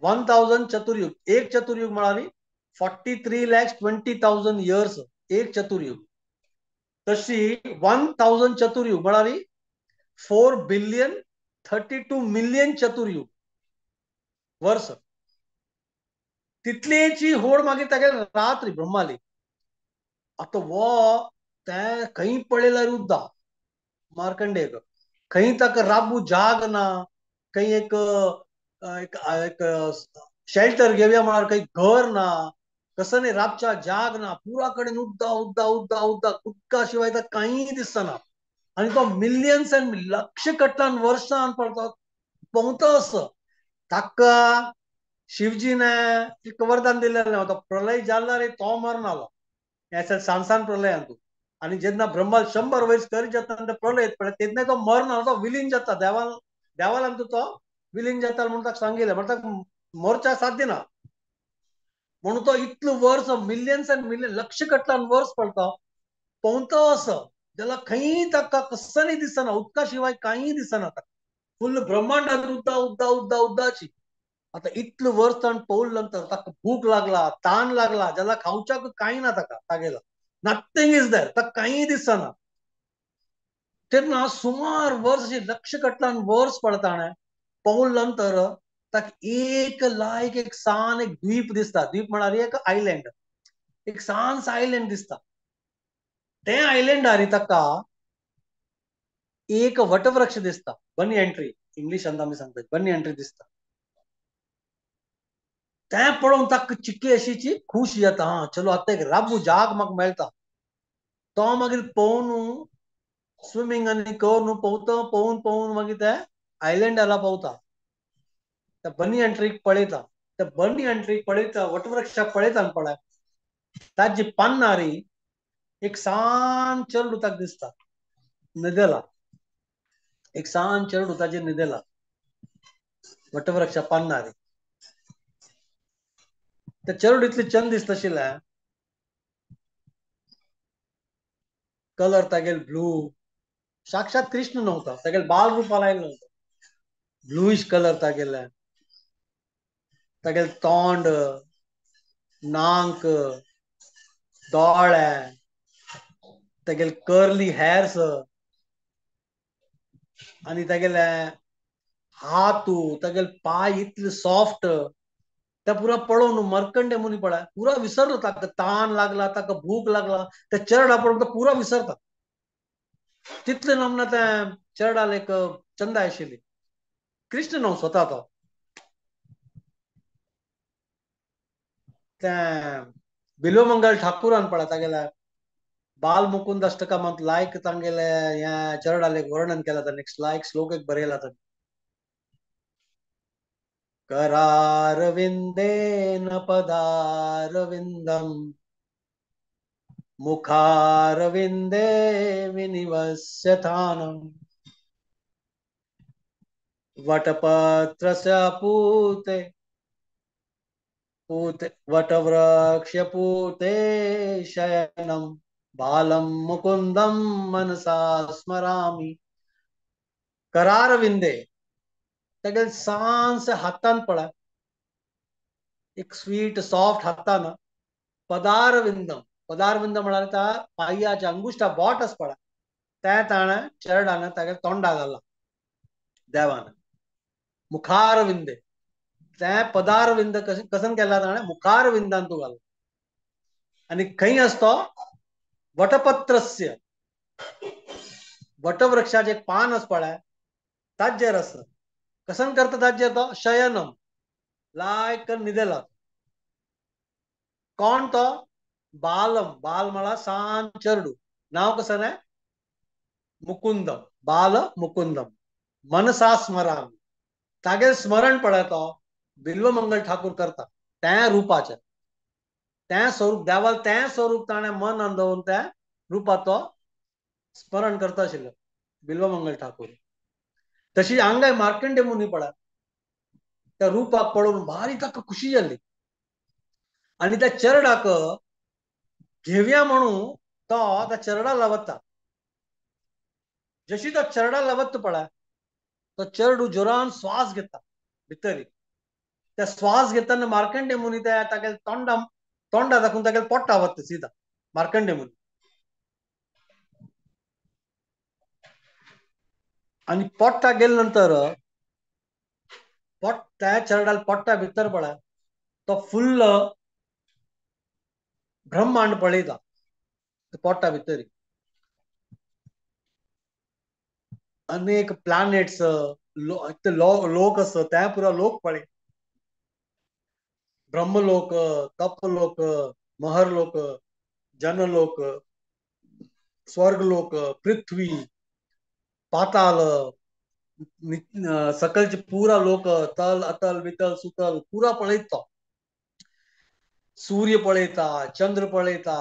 1000 चतुर्युग, एक चतुर्युग म्हळ्यार 43,20,000 इयर्स एक चतुर्युग. तशी 1000 चतुर्युग म्हळ्यार 4,032,000,000 चतुर्युग वर्स. तितलेची होड मागीर तागेले रात्री ब्रह्माली. आतां वो तें खंय पळयल्यार उद्दा मार्कंडेक, खंय ताका राबू जाग ना, खंय एक एक शेल्टर घेवया म्हळ्यार खंय घर ना, कसं न्ही राबच्या जाग ना, पुरा कडेन उद्दा उद्दा उद्दा उद्दा, उदका शिवाय ताका कांय दिसना. आनी तो मिलियन्स एंड लक्ष कट्टान वर्सान पडता पोंवता असो. ताका शिवजीने एक वरदान दिलेलें, तो प्रलय जाला रे तो मरनालो हें सान सान प्रलयान तूं. आनी जेन्ना ब्रह्मा 100 वर्स करीत जाता ते प्रलय येत पळय तेन्ना तो मरनालो, तो विलीन जाता देवालान तूं तो विलीन जाता म्हणून ताका सांगिल्लें, म्हणून ताका मोर्चा साध्य ना. म्हणून तो इतलो वर्स मिलियन्स एंड मिलियन लक्ष कट्टान वर्स पडटा पोंवता असो, जाल्यार खंय ताका कसं दिसना, उदका शिवाय कांय दिसना ताका, फुल्ल ब्रह्मांडान उद्दा उद्दा उद्दा उद्दाची. आतां इतलो वर्स ताण पवल नंतर ताका भूक लागला, ताण लागला, जाल्यार खावच्याक कांय ना ताका, तागेला नथींग is there, ताका कांय दिसना. तेन्ना सुमार वर्स लक्ष कट्टान वर्स पडता पवल नंतर ताका एक लायक एक सान एक द्वीप दिसता. द्वीप म्हळ्यार एक आयलँड, एक सान आयलँड दिसता. ते आयलँडार ताका एक वटवृक्ष दिसता, बनी एंट्री इंग्लिशांत आमी सांगतात, बनी एंट्री दिसता. तें पळोवन ताका चिक्की अशीची खुश जाता, हा चलो आतां एक राबू जाग म्हाका मेळटा. तो मागीर पोवन स्विमींग आनी करून पोवता, पोवन पोवन मागीर ते आयलँडाला पावता. त्या बनी एंट्रीक पळयता, त्या बनी एंट्रीक पळयता, वटवृक्षाक पळयता पळय ताजी पान्नारी एक सान चेडूं ताका दिसता न्हिदेला, एक सान चेडूं ताजेर न्हिदेला वटवृक्षा पान्नारी. ते चेडूं इतलें चंद दिसता आशिल्लें, कलर तागेल ब्लू, साक्षात कृष्ण नव्हता, तागेल बाल रूपाला आयलो नव्हता, ब्लूइश कलर तागेले, तागेल तोंड, नाक, दोळे, तागेल कर्ली हेर्स आनी तागेले हातू, तागेल पांय इतले सॉफ्ट. त्या पुरा पळोवन मर्कंडे मुनी पळय पुरा विसरलो, ताका तान लागला, ताका भूक लागला, त्या चेरडा पळोवन तो पुरा विसरता. तितले नमना त्या चेरडाल एक चंदा आशिल्ली. कृष्ण न्हू स्वता तो. त्या बिल्वमंगल ठाकूरान पळय तागेल्या बाल मुकुंद अष्टकामांत लायक तांगेले ह्या चेरडाल एक वर्णन केला ताणें, लायक श्लोक एक बरयला ताणें. करारविंदेन पदारविंदम मुखारविंदे विनिवस्य थानम वटपत्रस्य पूते पूते वटवृक्ष पूते शयनम बालम मुकुंदम मनसा स्मरामि. करारविंदे तागेले सांस हातान पळय एक स्वीट सॉफ्ट हातान पदारविंदम, पदारविंद म्हळ्यार त्या पांयाच्या अंगुष्ठा बोट आसा पळय तें ताणें चेरडान तागेले तोंडा घाला देवान. मुखारविंदे तें पदारविंद कसन केला ताणें मुखारविंदान तूं घाला. आनी खंय आसा तो वटपत्रस्य, वटवृक्षाचें एक पान आसा पळय ताजेर आसा. कसन करता ताजेर तो शयनम लायक न्हिदेला. कोण तो बालम, बाल म्हळ्यार सान चेरडू, नांव कसं आहे मुकुंदम, बाल मुकुंदम मनसा स्मरामि. तागेर स्मरण पळय तो बिल्वमंगल ठाकूर करता त्या रुपाचें, तें स्वरूप देवाल तें स्वरूप ताणें मन अंदोवन त्या रुपात तो स्मरण करता आशिल्लो बिल्वमंगल ठाकूर. तशी हांगाय मार्कंडे मुनी पळय त्या रुपाक पळोवन भारी ताका खुशी जाली आनी त्या चेरडाक घेवया म्हणून तो त्या चेरडा लावता. जशी तो चेरडा लावता पळय तो चेरडू जोरान श्वास घेता भितरी. त्या श्वास घेतना मार्कंडे मुनी त्या तागेले तोंडा तोंडा दाखोवन तागेले पोटा वता सीधा मार्कंडे मुनी. आनी पोटा गेले नंतर पोट त्या चेरडाल पोटा भितर पळय तो फुल्ल ब्रह्मांड पळयता पोटा भितर. अनेक प्लॅनेट्स लोक आसा ते पुरा लोक पळय, ब्रह्मलोक, तपलोक, महरलोक, जनलोक, स्वर्गलोक, पृथ्वी, पाताल, सकलचे पुरा लोक, तल अतल वितल सुतल पुरा पळयता तो. सूर्य पळयता, चंद्र पळयता,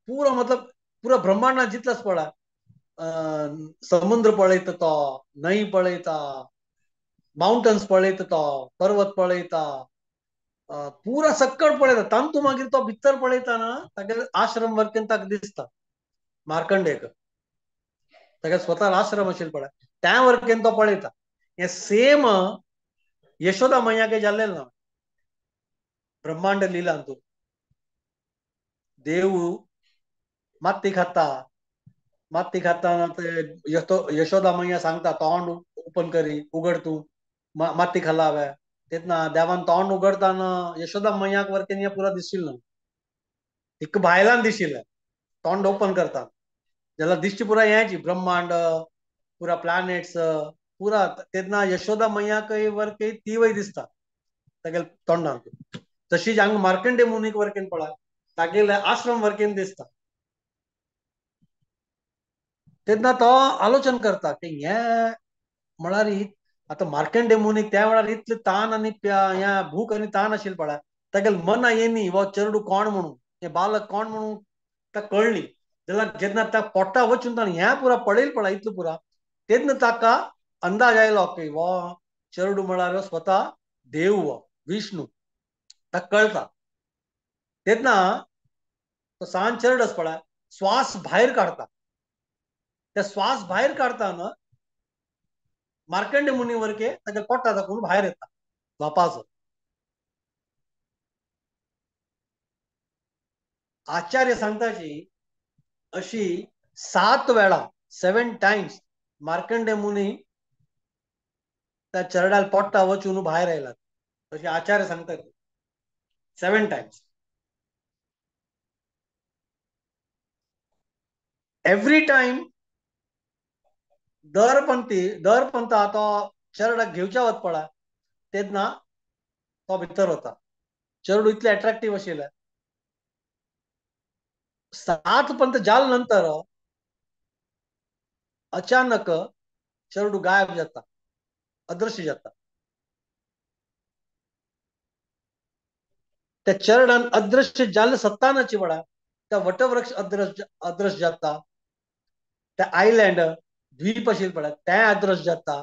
पुरा मतलब पुरा ब्रह्मांडात जितलाच पळय, समुद्र पळयता तो, न्हंय पळयता, माउंटन्स पळयता तो, पर्वत पळयता, पुरा सक्कड पळयता. तांतू मागीर तो भितर पळयता ना तागेले आश्रम वर्केन ताका दिसता मार्कंडेक, ताका स्वता आश्रम आशिल्लो पळय त्या वर्केन तो पळयता. हे सेम यशोदा मैयाक जाल्लें ना ब्रह्मांड लिला तूं. देव माती खाता, माती खाता ते यशोदा मैया सांगता तोंड ओपन करी उगड तूं माती खाला हांवें. तेन्ना देवान तोंड उगडताना यशोदा मैयाक वर्केन हें पुरा दिशिल्लें ना, तिका भायल्यान दिशिल्लें तोंड ओपन करता जाल्यार दिश्टी पुरा हेंची ब्रह्मांड पुरा प्लॅनेट्स पुरा. तेन्ना यशोदा मैयाकय वर्के तीवय दिसता तागेले तोंडान. तशीच हांगा मार्कंडे मुनीक वर्केन पळय तागेले आश्रम वर्केन दिसता. तेन्ना तो आलोचन करता की हें म्हळ्यार आतां मार्कंडे मुनीक त्या वेळार इतले तान आनी ह्या भूक आनी तान आशिल्ली पळय तागेले मना येनी हो चेरडू कोण म्हणून, हें बालक कोण म्हणून ताका कळ्ळी. जाल्यार जेन्ना ताका पोटा वचून ताणें हें पुरा पळयलें पळय इतलें पुरा तेन्ना ताका अंदाज आयलो की हो चेरडू म्हळ्यार स्वता देव हो विष्णू, ताका कळटा. तेन्ना तो सान चेरडू आसा पळय श्वास भायर काडटा. त्या श्वास भायर काडटाना मार्कंडे मुनी वर्के ताच्या पोटा दाखोवन भायर येता बापाचो. आचार्य सांगताची अशी 7 वेळा 7 टायम्स मार्कंडे मुनी त्या चरडाल पोटा वचून भायर आयला अशी आचार्य सांगतात. 7 टायम्स. Every time दर पंथी दर पंथा तो चेरडाक घेवच्या वत पडा तेन्ना तो भितर वता. चेरडू इतले एट्रॅक्टीव आशिल्लें. 7 पंथ जाल नंतर अचानक चेरडू गायब जाता, अदृश्य जाता. त्या चेरडान अदृश्य जाल सत्तानाची वडा त्या वटवृक्ष अदृश्य अदृश्य जाता, त्या आयलँड द्वीप आशिल्लें पळय तें अदृश्य जाता,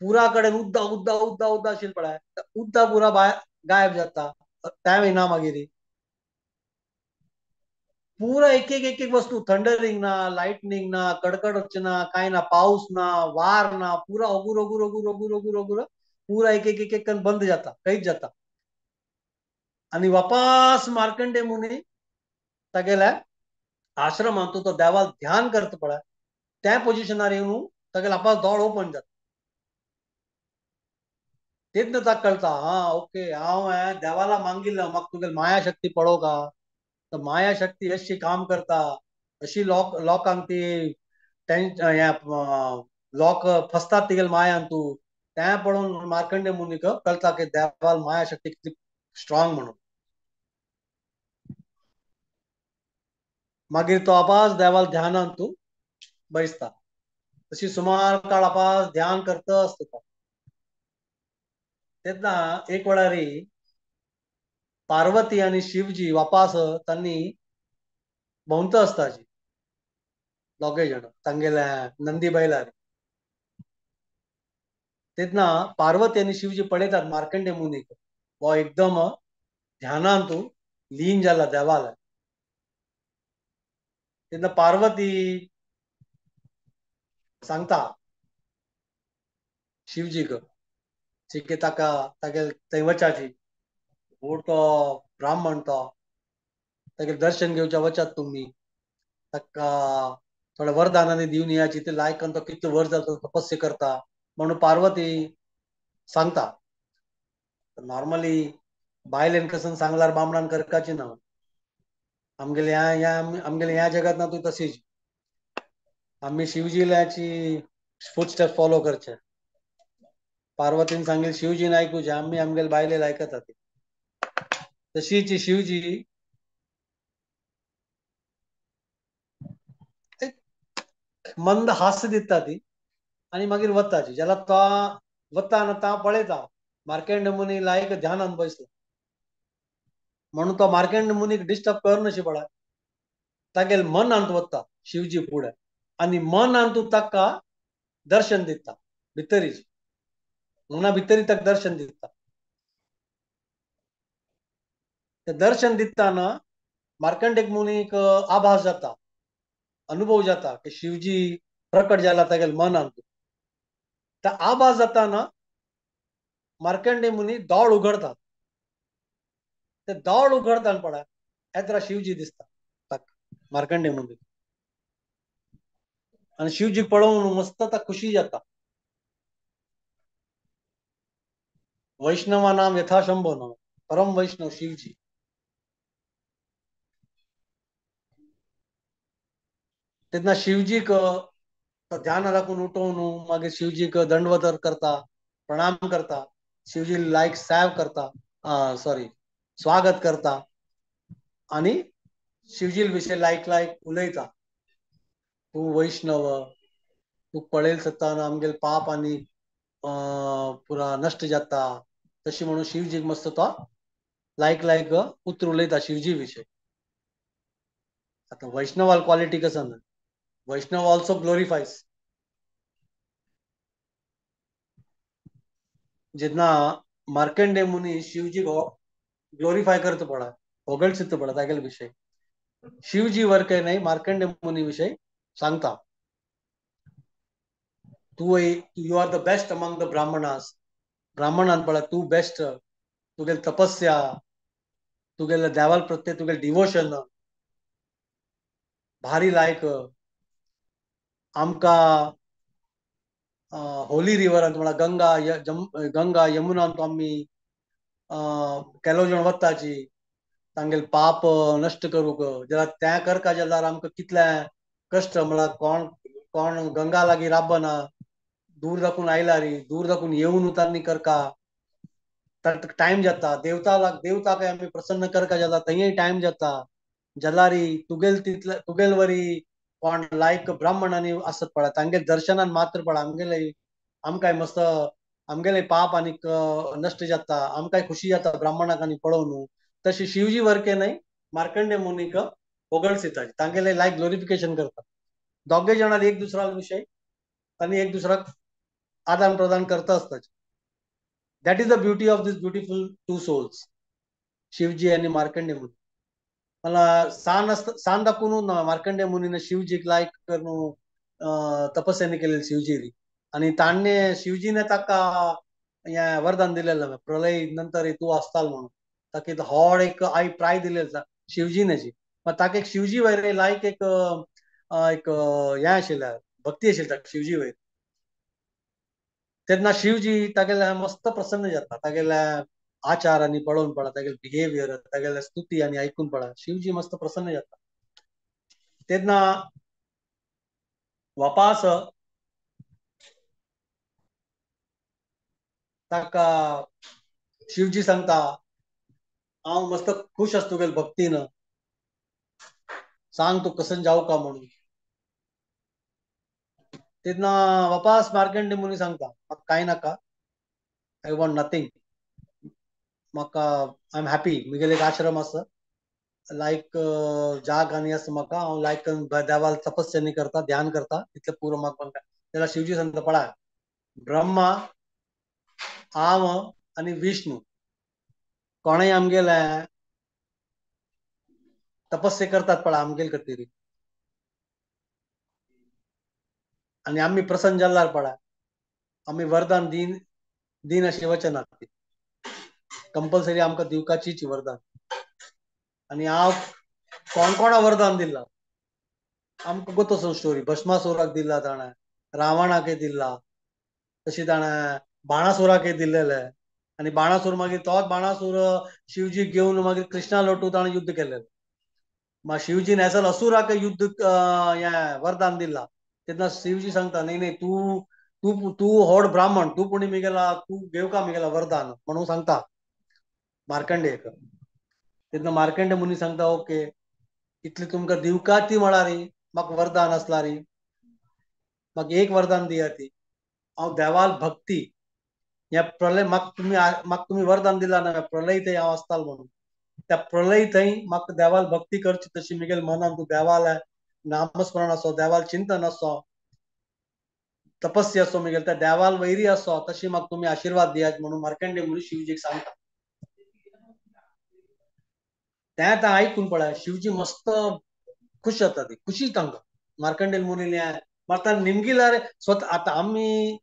पुरा कडेन उद्दा उद्दा उद्दा उद्दा आशिल्लें पळय उद्दा पुरा गायब जाता, तें ना मागीर पुरा एक एक एक एक वस्तू थंडरिंग ना, लायटनिंग ना, कडकडच ना, कांय ना, पावस ना, वार ना, पुरा ओगूर ओगूर ओगूर ओगूर ओगूर ओगूर पुरा एक एक एक एक बंद जाता, खंयच जाता. आनी वापास मार्कंडे मुनी तागेल्या आश्रमांत तो देवाक ध्यान करता पळय त्या पोजिशनार येवन तागेले आपास दोळ ओपन जाता. तेन्ना ताका कळटा, हा ओके, हांव देवाला मागिल्लें म्हाका तुगेली माया शक्ती पळोवंक हा, तर माया शक्ती अशी काम करता, अशी लोकांक ती लोक फसतात तिगेले मायान तूं, तें पळोवन मार्कंडे मुनीक कळटा की देवाल माया शक्ती कितली स्ट्रॉंग म्हणून. मागीर तो आपास देवाल ध्यानान तूं बैसता. तशी सुमार काळ आपास ध्यान करता आसता. तेन्ना एक वेळारी पार्वती आनी शिवजी वापास तांणी भोंवता आसताची दोगय जाण तांगेल्या नंदी बैलार. तेन्ना पार्वती आनी शिवजी पळयतात मार्कंडे मुनीक, हो एकदम ध्यानान तूं लीन जाला देवाला. तेन्ना पार्वती सांगता शिवजीक की ताका तागेले थंय वचाची, व्हड तो ब्राह्मण, तो तागेले दर्शन घेवच्या वचात तुमी, ताका थोड्या वरदानांनी दिवन येयाची, ते लायकन तो कितलो वर्स जालो तपस्या करता म्हणून पार्वती सांगता. नॉर्मली बायलेन कसन सांगल्यार बामणान करकाची ना, आमगेले ह्या आमगेले ह्या जगात ना तूं तशीच, आमी शिवजील्याची फूट स्टेप फॉलो करचे. पार्वतीन सांगेल शिवजीन आयकुचे, आमी आमगेले बायलेन आयकतात. तशीच शिवजी मंद हास्य दिता ती आनी मागीर वताची. ज्याला तो वता ना ता पळयता मार्कंड मुनी लायक ध्यानान बसला म्हणून तो मार्कंड मुनीक डिस्टर्ब करनशी पडा, तागेले मनांत वता शिवजी फुडें आनी मनांत ताका दर्शन दिता, भितरीच मना भितरी ताका दर्शन दिता. ते दर्शन दिताना मार्कंडेय मुनीक आभास जाता, अनुभव जाता की शिवजी प्रकट जाला तागेले मनांत. त्या आभास जाताना मार्कंडेय मुनी दोळ उगडता, ते दोळ उगडता पळय येत्रा शिवजी दिसता ताका मार्कंडेय मुनी, आनी शिवजी पळोवन मस्त ताका खुशी जाता. वैष्णवा नाम यथाशंभो नाम, परम वैष्णव शिवजी. तेन्ना शिवजीक ध्यान राखून उठोवन मागीर शिवजीक दंडवत करता, प्रणाम करता, शिवजी लायक सेव करता, सॉरी स्वागत करता आनी शिवजी विशय लायक लायक उलयता. तूं वैष्णव, तूं पळयल सत्ताना आमगेले पाप आनी पुरा नश्ट जाता, तशी म्हणून शिवजीक मस्त तो लायक लायक उतर उलयता शिवजी विशय. आतां वैष्णवाल क्वॉलिटी कसं ना, वैष्णव ऑल्सो ग्लोरिफायज. जेन्ना मार्कंडेय मुनी शिवजी ग्लोरिफाय करता पळय, होगळचित्त पळय तागेले विशय, शिवजी वर काय नाही मार्कंडेय मुनी विशय सांगता, तूं you are the best among the Brahmanas, ब्राह्मणान पळय तूं बेस्ट, तुगेली तपस्या, तुगेले देवाल प्रत्ये तुगेले डिवोशन भारी लायक, आमकां होली रिवरांत म्हळ्यार गंगा गंगा यमुनांत आमी केलो जाण वताची तांगेले पाप नश्ट करूंक, जाल्यार तें करका जाल्यार आमकां कितलें कश्ट म्हळ्यार कोण कोण गंगा लागीं राबना, दूर दाखून आयला री, दूर दाखून येवन तांणी करका, टायम जाता. देवता देवताक आमी प्रसन्न करका जाता, थंय टायम जाता. जलारी तुगेल तितले तुगेल वरी कोण लायक ब्राह्मणांनी आसत पळय, तांगेल दर्शनान मात्र पळय आमगेले आमकांय मस्त आमगेले पाप आनीक नश्ट जाता, आमकांय खुशी जाता ब्राह्मणाक आनी पळोवन. तशी शिवजी वरके न्हय मार्कंडे मुनीक होगळसिता, तांगेले लायक ग्लोरिफिकेशन करता. दोगे जाणां एक दुसऱ्या विशय आनी एक दुसऱ्याक आदान प्रदान करता आसता. That is the beauty of this beautiful two souls, Shivji आनी मार्कंडे मुनी. मला सान सान दाखवून मार्कंडे मुनीने शिवजीक लायक करून तपस्याने केलेली शिवजी आणि तांणे शिवजीने ताका हें वरदान दिलेलें, प्रलय नंतर तूं आसताल म्हणून. ताका होड एक आई प्राय दिलेलो शिवजीने. मग ताका एक शिवजी वयर लायक एक एक हें आशिल्लें, भक्ती आशिल्ली ताका शिवजी वयर. तेन्ना शिवजी तागेले मस्त प्रसन्न जाता, तागेले आचार आनी पळोवन पळा, तागेले बिहेवियर, तागेले स्तुती आनी आयकून पळा, शिवजी मस्त प्रसन्न जाता. तेन्ना वापास ताका शिवजी सांगता, हांव मस्त खुश आसा तुगेले भक्तीन, सांग तूं कसन जावं का म्हणून. तेन्ना वापास मार्कंडे मुनी सांगता, म्हाका कांय नाका, I want nothing, म्हाका I am happy, म्हगेले एक आश्रम आसा, लायक जाग आनी आसा म्हाका, हांव लायक देवाल तपस्या करता, ध्यान करता, इतलें पुरो म्हाका. जाल्यार शिवजी सांगता, पळय ब्रह्मा हांव आनी विष्णू कोणूय आमगेले तपस्या करतात पळय आमगेले खातीर, आनी आमी प्रसन्न जाल्यार पळय आमी वरदान दिन दिन अशें वचनात, ती कंपल्सरी आमकां दिवपाचीच वरदान. आनी हांव कोण कोणा वरदान दिलां आमकां गोत आसा स्टोरी. भस्मासुराक दिला ताणें, रावणाकय दिला, तशी ताणें बाणासुराकय दिल्लेलें. आनी बाणासूर मागीर तोच बाणासूर शिवजीक घेवन मागीर कृष्णा लोटू ताणें युद्ध केलेलें. मागीर शिवजीन एसल असुराक युद्ध हें वरदान दिलां. तेन्ना शिवजी सांगता, न्ही न्ही तूं तूं तूं होड ब्राह्मण, तूं पुणी मिगेला, तूं घेवका मिगेला वरदान म्हणून सांगता मार्कंडेयक. तेन्ना मार्कंडे मुनी सांगता, ओके इतले तुमकां दिवका ती म्हळ्यार म्हाका वरदान आसल्यार म्हाका एक वरदान दिया ती, हांव देवाल भक्ती ह्या प्रलय म्हाका तुमी वरदान दिला ना, प्रलय थंय हांव आसतालो म्हणून, त्या प्रलय थंय म्हाका देवाल भक्ती करची तशी मिगेल मनान तूं देवाल नामस्मरण असो, देवाल चिंतन असो, तपस्या असो, मिगेल त्या देवाल वैरी असो, तशी म्हाका तुमी आशिर्वाद दियात म्हणून मार्कंडे मुनी शिवजीक सांगता. तें आतां आयकून पळय शिवजी मस्त खुश जाता, ती खुशी तांकां मार्कंडेय मुनीले. आतां निमगिल्यार स्वता आतां आमी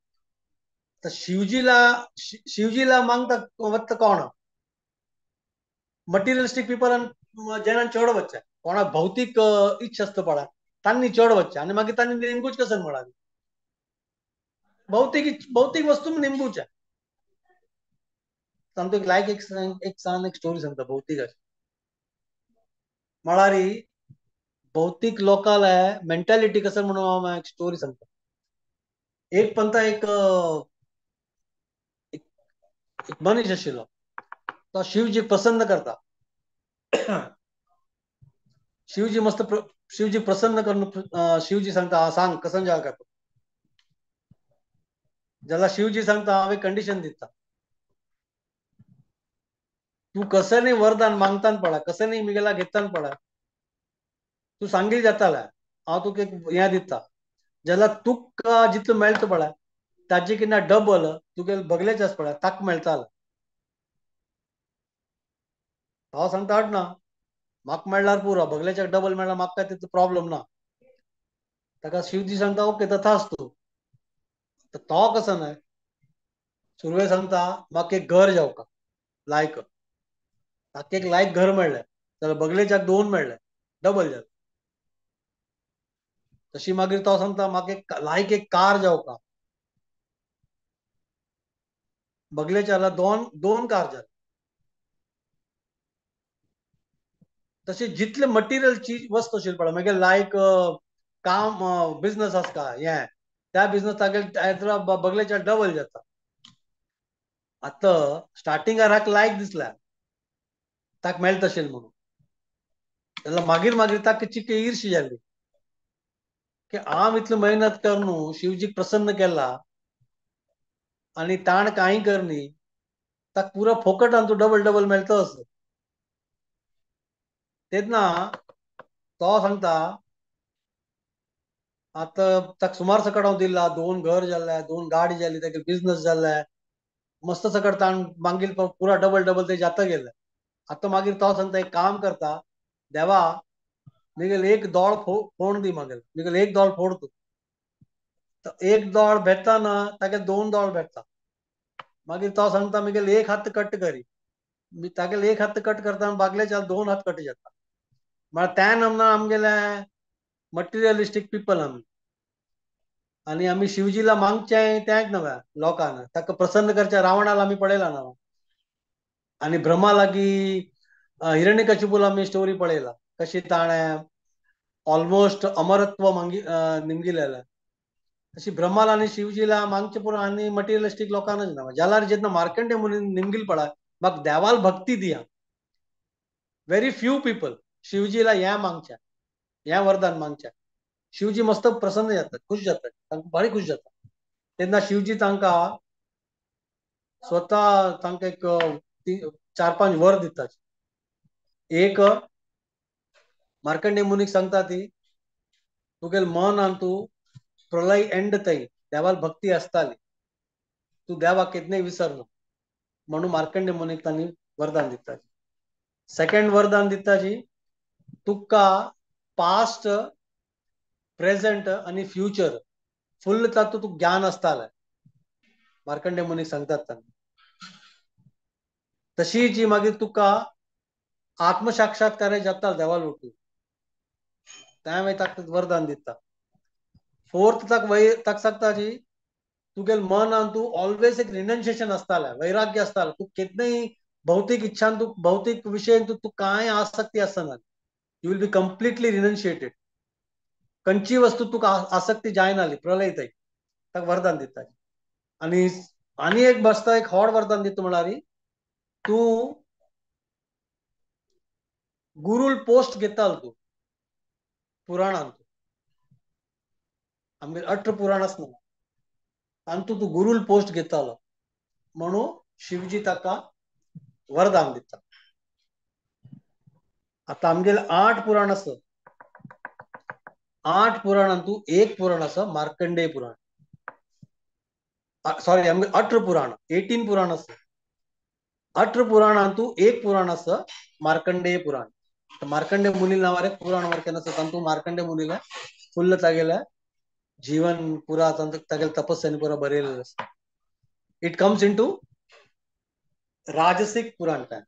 शिवजीला शिवजीला मागता वता कोण मटेरियलिस्टीक पिपलान जेनान चड वच्चें, कोणाक भौतीक इच्छा आसता पळय तांणी चड वच्चें आनी मागीर तांणी निमगूच कशें म्हळां, भौतीक भौतीक वस्तू निमगूचे. तांतूं एक लायक एक सान एक स्टोरी सांगता भौतीक अशें म्हळ्यार भौतीक लोकांले मेंटालिटी कशें म्हणून हांव एक स्टोरी सांगता. एक पंता एक एक मनीस आशिल्लो, तो शिवजी प्रसन्न करता, शिवजी मस्त शिवजी प्रसन्न करून शिवजी सांगता, सांग कसन जावं का. जाल्यार शिवजी सांगता, हांव एक कंडिशन दिता, तूं कशें न्ही वरदान मागतान पळय, कशें न्ही मिगेला घेतान पळय, तूं सांगील जाताले हांव तुका एक हें दिता, जाल्यार तुका जितलो मेळटा पळय ताजे कितें डबल तुगे बगलेच आसा पळय ताका मेळटालो. हांव सांगता हट ना, म्हाका मेळ्ळ्यार पुरो, बगलेच्याक डबल मेळ्ळ्यार म्हाका काय तितलो प्रॉब्लम ना. ताका शिवजी सांगता, ओके तथास्तु. तो कसो न्हय सुरवे सांगता म्हाका एक घर जावका लायक, ताका एक लायक घर मेळ्ळें जाल्यार बगलेच्याक दोन मेळ्ळे, डबल जालें. तशी मागीर तो सांगता म्हाका एक लायक एक कार जावका, बगलेच्याला दोन दोन कार जाले. तशें जितले मटेरियल चीज वस्तू आशिल्ली पळय, मागीर लायक काम बिझनस आसता हें त्या बिझनस तागेले बगलेच्या डबल जाता. आतां स्टार्टिंगाक लायक दिसला ताका मेळटा अशें म्हणून, जाल्यार मागीर मागीर ताका चिके ईर्शी जाली की हांव इतली मेहनत करून शिवजीक प्रसन्न केला आनी ताण कांय करनी, ताका पुरो फोकटान तूं डबल डबल मेळटा असो. तेन्ना तो सांगता आतां ताका सुमार सकट हांव दिला, 2 घर जाले, 2 गाडी जाली, तागे बिझनस जाले, मस्त सकट ताण मागीर पुरा डबल डबल ते जाता गेले. आतां मागीर तो सांगता एक काम करता, देवा मिगेल एक दोळ फोड दी, मागेल मिगेल एक दोळ फोड तूं. एक दोळ भेटता ना तागे 2 दोळ भेटता. मागीर तो सांगता मिगेल एक हात कट करी, तागेल एक हात कट करता बागले 2 हात कट जाता. म्हळ्यार त्या नामना आमगेले मटेरियलिस्टीक पिपल आमी, आनी आमी शिवजीला मागचें तेंच नव्या लोकांना ताका प्रसन्न करच्या रावणाला आमी पळयला ना, आनी ब्रह्मा लागीं हिरण्यकशिपूला आमी स्टोरी पळयला कशी ताणें ऑलमोस्ट अमरत्व मांगी निमगिलेलें. तशी ब्रह्माला आनी शिवजीला मागचें पुरो आनी मटेरियलिस्टीक लोकांनाच ना. जाल्यार जेन्ना मार्कंडेय मुनी निमगील पडा म्हाका देवाल भक्ती दिया, व्हेरी फ्यू पिपल शिवजीला हें मागचें, हें वरदान मागचें. शिवजी मस्त प्रसन्न जातात, खुश जातात, तांकां भारी खुश जाता. तेन्ना शिवजी तांकां स्वता तांकां एक 4-5 वर दितात. एक मार्कंडेय मुनीक सांगता ती तुगेल मन आनी तूं प्रलय एंड थंय देवाल भक्ती आसताली, तूं देवाक केन्नाय विसरना म्हणून मार्कंडेय मुनीक तांणी वरदान दिता. सेकंड वरदान दिता जी तुका पास्ट प्रेझेंट आनी फ्युचर फुल्ल तातूंत तुका ज्ञान आसतालें, मार्कंडेय मुनीक सांगतात तांकां. तशी जी मागीर तुका आत्मसाक्षात्कार जाता देवाल उठून, त्या मागीर ताका वरदान दिता. फोर्थ ताका वै ताका सांगता जी तुगेल मनान तूं ऑलवेज एक रिनन्सिएशन आसतालें, वैराग्य आसतालें, तूं केन्नाय भौतीक इच्छान तूं भौतीक विशयन तूं कांय आसक्ती आसना, you will be completely renunciated. खंयची वस्तू तुका आसक्ती जायना प्रलय थंय ताका वरदान दिता. आनी आनी एक बसता एक व्हड वरदान दिता म्हळ्यार तूं गुरूल पोस्ट घेताल तूं पुराणांत, आमगेर 18 पुराण आसना, आनी तूं तूं गुरूल पोस्ट घेतालो म्हणून शिवजी ताका वरदान दिता. आतां आमगेले 8 पुराण आसा, 8 पुराणांत तूं एक पुराण आसा मार्कंडेय पुराण, सॉरी आमगे 18 पुराण, 18 पुराण आसा. 18 पुराणांत तूं एक पुराण आसा मार्कंडेय पुराण. मार्कंडेय मुनी नांवार एक पुराण वाक्यान आसा, तातूंत मार्कंडेय मुनीला फुल्ल तागेले जीवन पुरा तागेले तपस्यानी पुरा बरयलेलें आसा. It comes into राजसिक पुराण, काय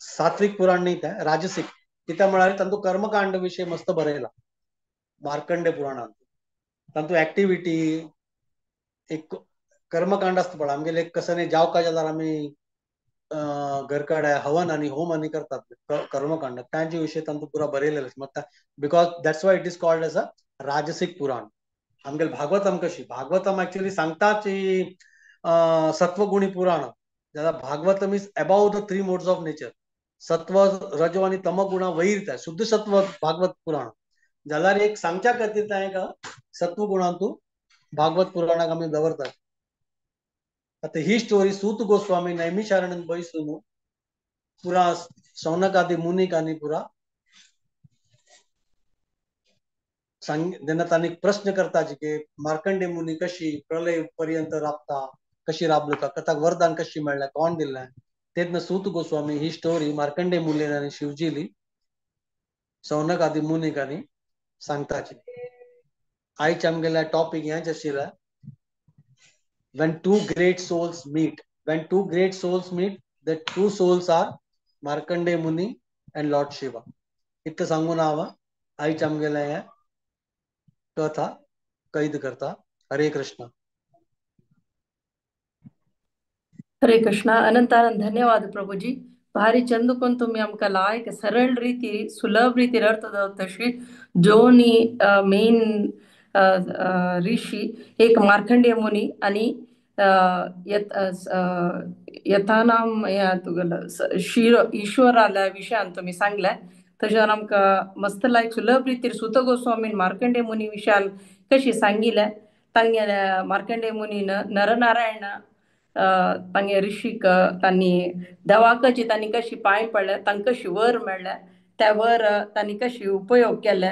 सात्विक पुराण न्ही तें, राजसिक. कित्याक म्हळ्यार तातूंत कर्मकांड विशय मस्त बरयला मार्कंडेय पुराणांत. तातूंत एक्टिविटी एक कर्मकांड आसता पळय आमगेले, एक कसं न्ही जावका जाल्यार आमी घरकडे हवन आनी होम आनी करतात कर्मकांड, तांचे विशय तांतूत पुरा बरयलेले आसा. Because that's why it is called as a राजसिक पुराण. आमगेले भागवतम कशी, भागवतम एक्चुअली सांगता की सत्वगुणी पुराण, जाल्यार Bhagavatam is above the 3 modes of nature, सत्व रजो आनी तमगुणा वयर त्या शुद्ध सत्व भागवत पुराण. जाल्यार एक सांगच्या खातीर तें सत्वगुणांतू भागवत पुराणाक आमी दवरतात. आतां ही स्टोरी सूत गोस्वामी नैमिषारण्यान बैसून पुरा शौनक आदी मुनीक आनी पुरा सांग जेन्ना तांणी प्रश्न करता की मार्कंडेय मुनी कशी प्रलय पर्यंत राबता, कशी राबलो, ताका वरदान कशी मेळ्ळें, कोण दिल्लें, तेन्ना सूत गोस्वामी ही स्टोरी मार्कंडेय मुनी आनी शिवजीली शौनक आदी मुनीक आनी सांगताची. आयचे आमगेले टॉपीक हेंच आशिल्लें, when two great souls meet. When two great souls meet, the two souls are Markandeya Muni and Lord Shiva. इतलें सांगून हांव आयचे आमगेलें हें कथा कैद करता. हरे कृष्णा. हरे कृष्णा. अनंत अनंत धन्यवाद प्रभुजी. भारी चंद कोन तुम्ही आमकां लायक सरळ रीती सुलभ रीतीर अर्थ तशी दोनी मेन ऋषी एक मार्कंडेय मुनी आणि यथानाम तुगेलो शिर ईश्वराल्या विशयान तुमी सांगले. तशें आमकां मस्त लायक सुलभ रितीर सुत गोस्वामीन मार्कंडेय मुनी विशयान कशी सांगिल्लें तांगेल्या मार्कंडेय मुनीन नरनारायण तांगे ऋषीक तांणी देवाकची तांणी कशी पांय पडले, तांकां कशी वर मेळ्ळें, त्या वर तांणी कशी उपयोग केले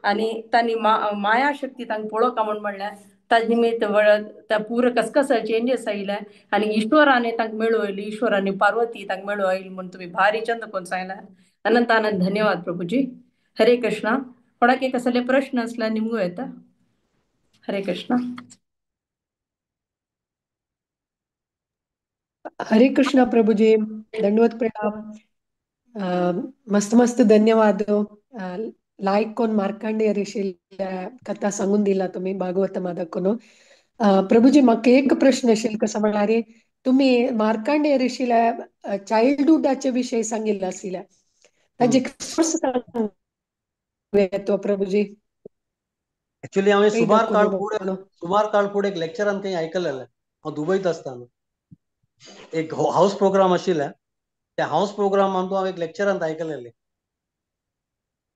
आनी तांणी माया शक्ती तांकां पळोवंक म्हूण म्हणलें. ताजे निमित्त त्या पुरो कसकस चेंजीस आयले आनी ईश्वराने तांकां मेळू आयली, ईश्वराने पार्वती तांकां मेळू आयली म्हूण तुमी भारी चंद कोण सांगलें. अनंत अनंत धन्यवाद प्रभुजी. हरे कृष्णा. कोणाक कसले प्रश्न आसल्यार निमगू येता. हरे कृष्णा. हरे कृष्णा प्रभुजी, दंडवत प्रणाम. मस्त मस्त धन्यवाद. लायक कोण मार्कंडेय ऋषी कथा सांगून दिला तुम्ही भागवत मादकून. प्रभुजी म्हाका एक प्रश्न आशिल्लो कसो म्हळ्यार तुम्ही मार्कंडेय ऋषीला चाइल्डहुडाचे विषय सांगिल्लो आशिल्ले, ताजे सोर्स सांगू येतो प्रभुजी? एक्चुअली हांवें सुमार काळ फुडें एक लेक्चरान थंय आयकलेलें, हांव दुबयत आसतना एक हावस प्रोग्राम आशिल्लें, त्या हावस प्रोग्रामान हांव एक लेक्चरान आयकलेलें.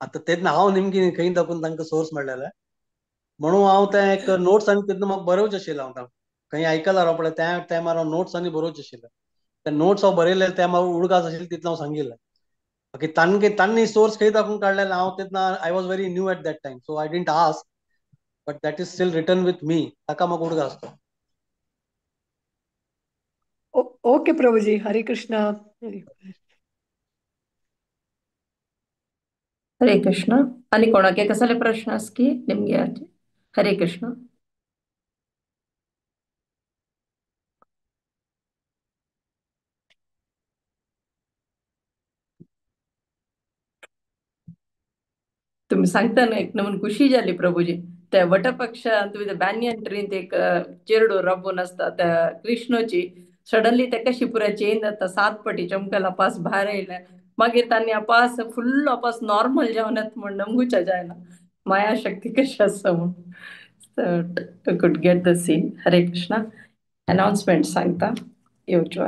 आतां तेन्ना हांव नेमकी खंय दाखोवन तांकां सोर्स मेळ्ळेलें म्हणून हांव तें एक नोट्स आनी तेन्ना म्हाका बरोवचें आशिल्लें. हांव खंय आयकलां हांव पळय त्या टायमार हांव नोट्स आनी बरोवचें आशिल्लें, ते नोट्स हांव बरयले त्या म्हाका उडगास आशिल्ले तितलें हांव सांगिल्लें. बाकी तांणी सोर्स खंय दाखोवन काडलेलें हांव तेन्ना I was very new at that time, so I didn't ask, but that is still written with me, ताका म्हाका उडगास तो. ओके प्रभुजी, हरे कृष्णा. हरे कृष्णा. आणि कोणाके कसले प्रश्न आस की निमगे? हरे कृष्णा. तुम्ही सांगता ना एक नवीन खुशी जाली प्रभुजी. त्या वटपक्षान तुम्ही बॅनियन ट्रीन एक चेरडो राबून आसता त्या कृष्णाची, सडनली ते कशी पुराय चेंज जाता, 7 पटी चमकल अपास भायर येयले, मागीर तांणी अपास फुल्ल अपास नॉर्मल जेवणात म्हण नमगुच्या जायना, माया शक्ती कशी आसा म्हूण. Could get the scene. Hare Krishna. Announcement सांगता येवच्यो.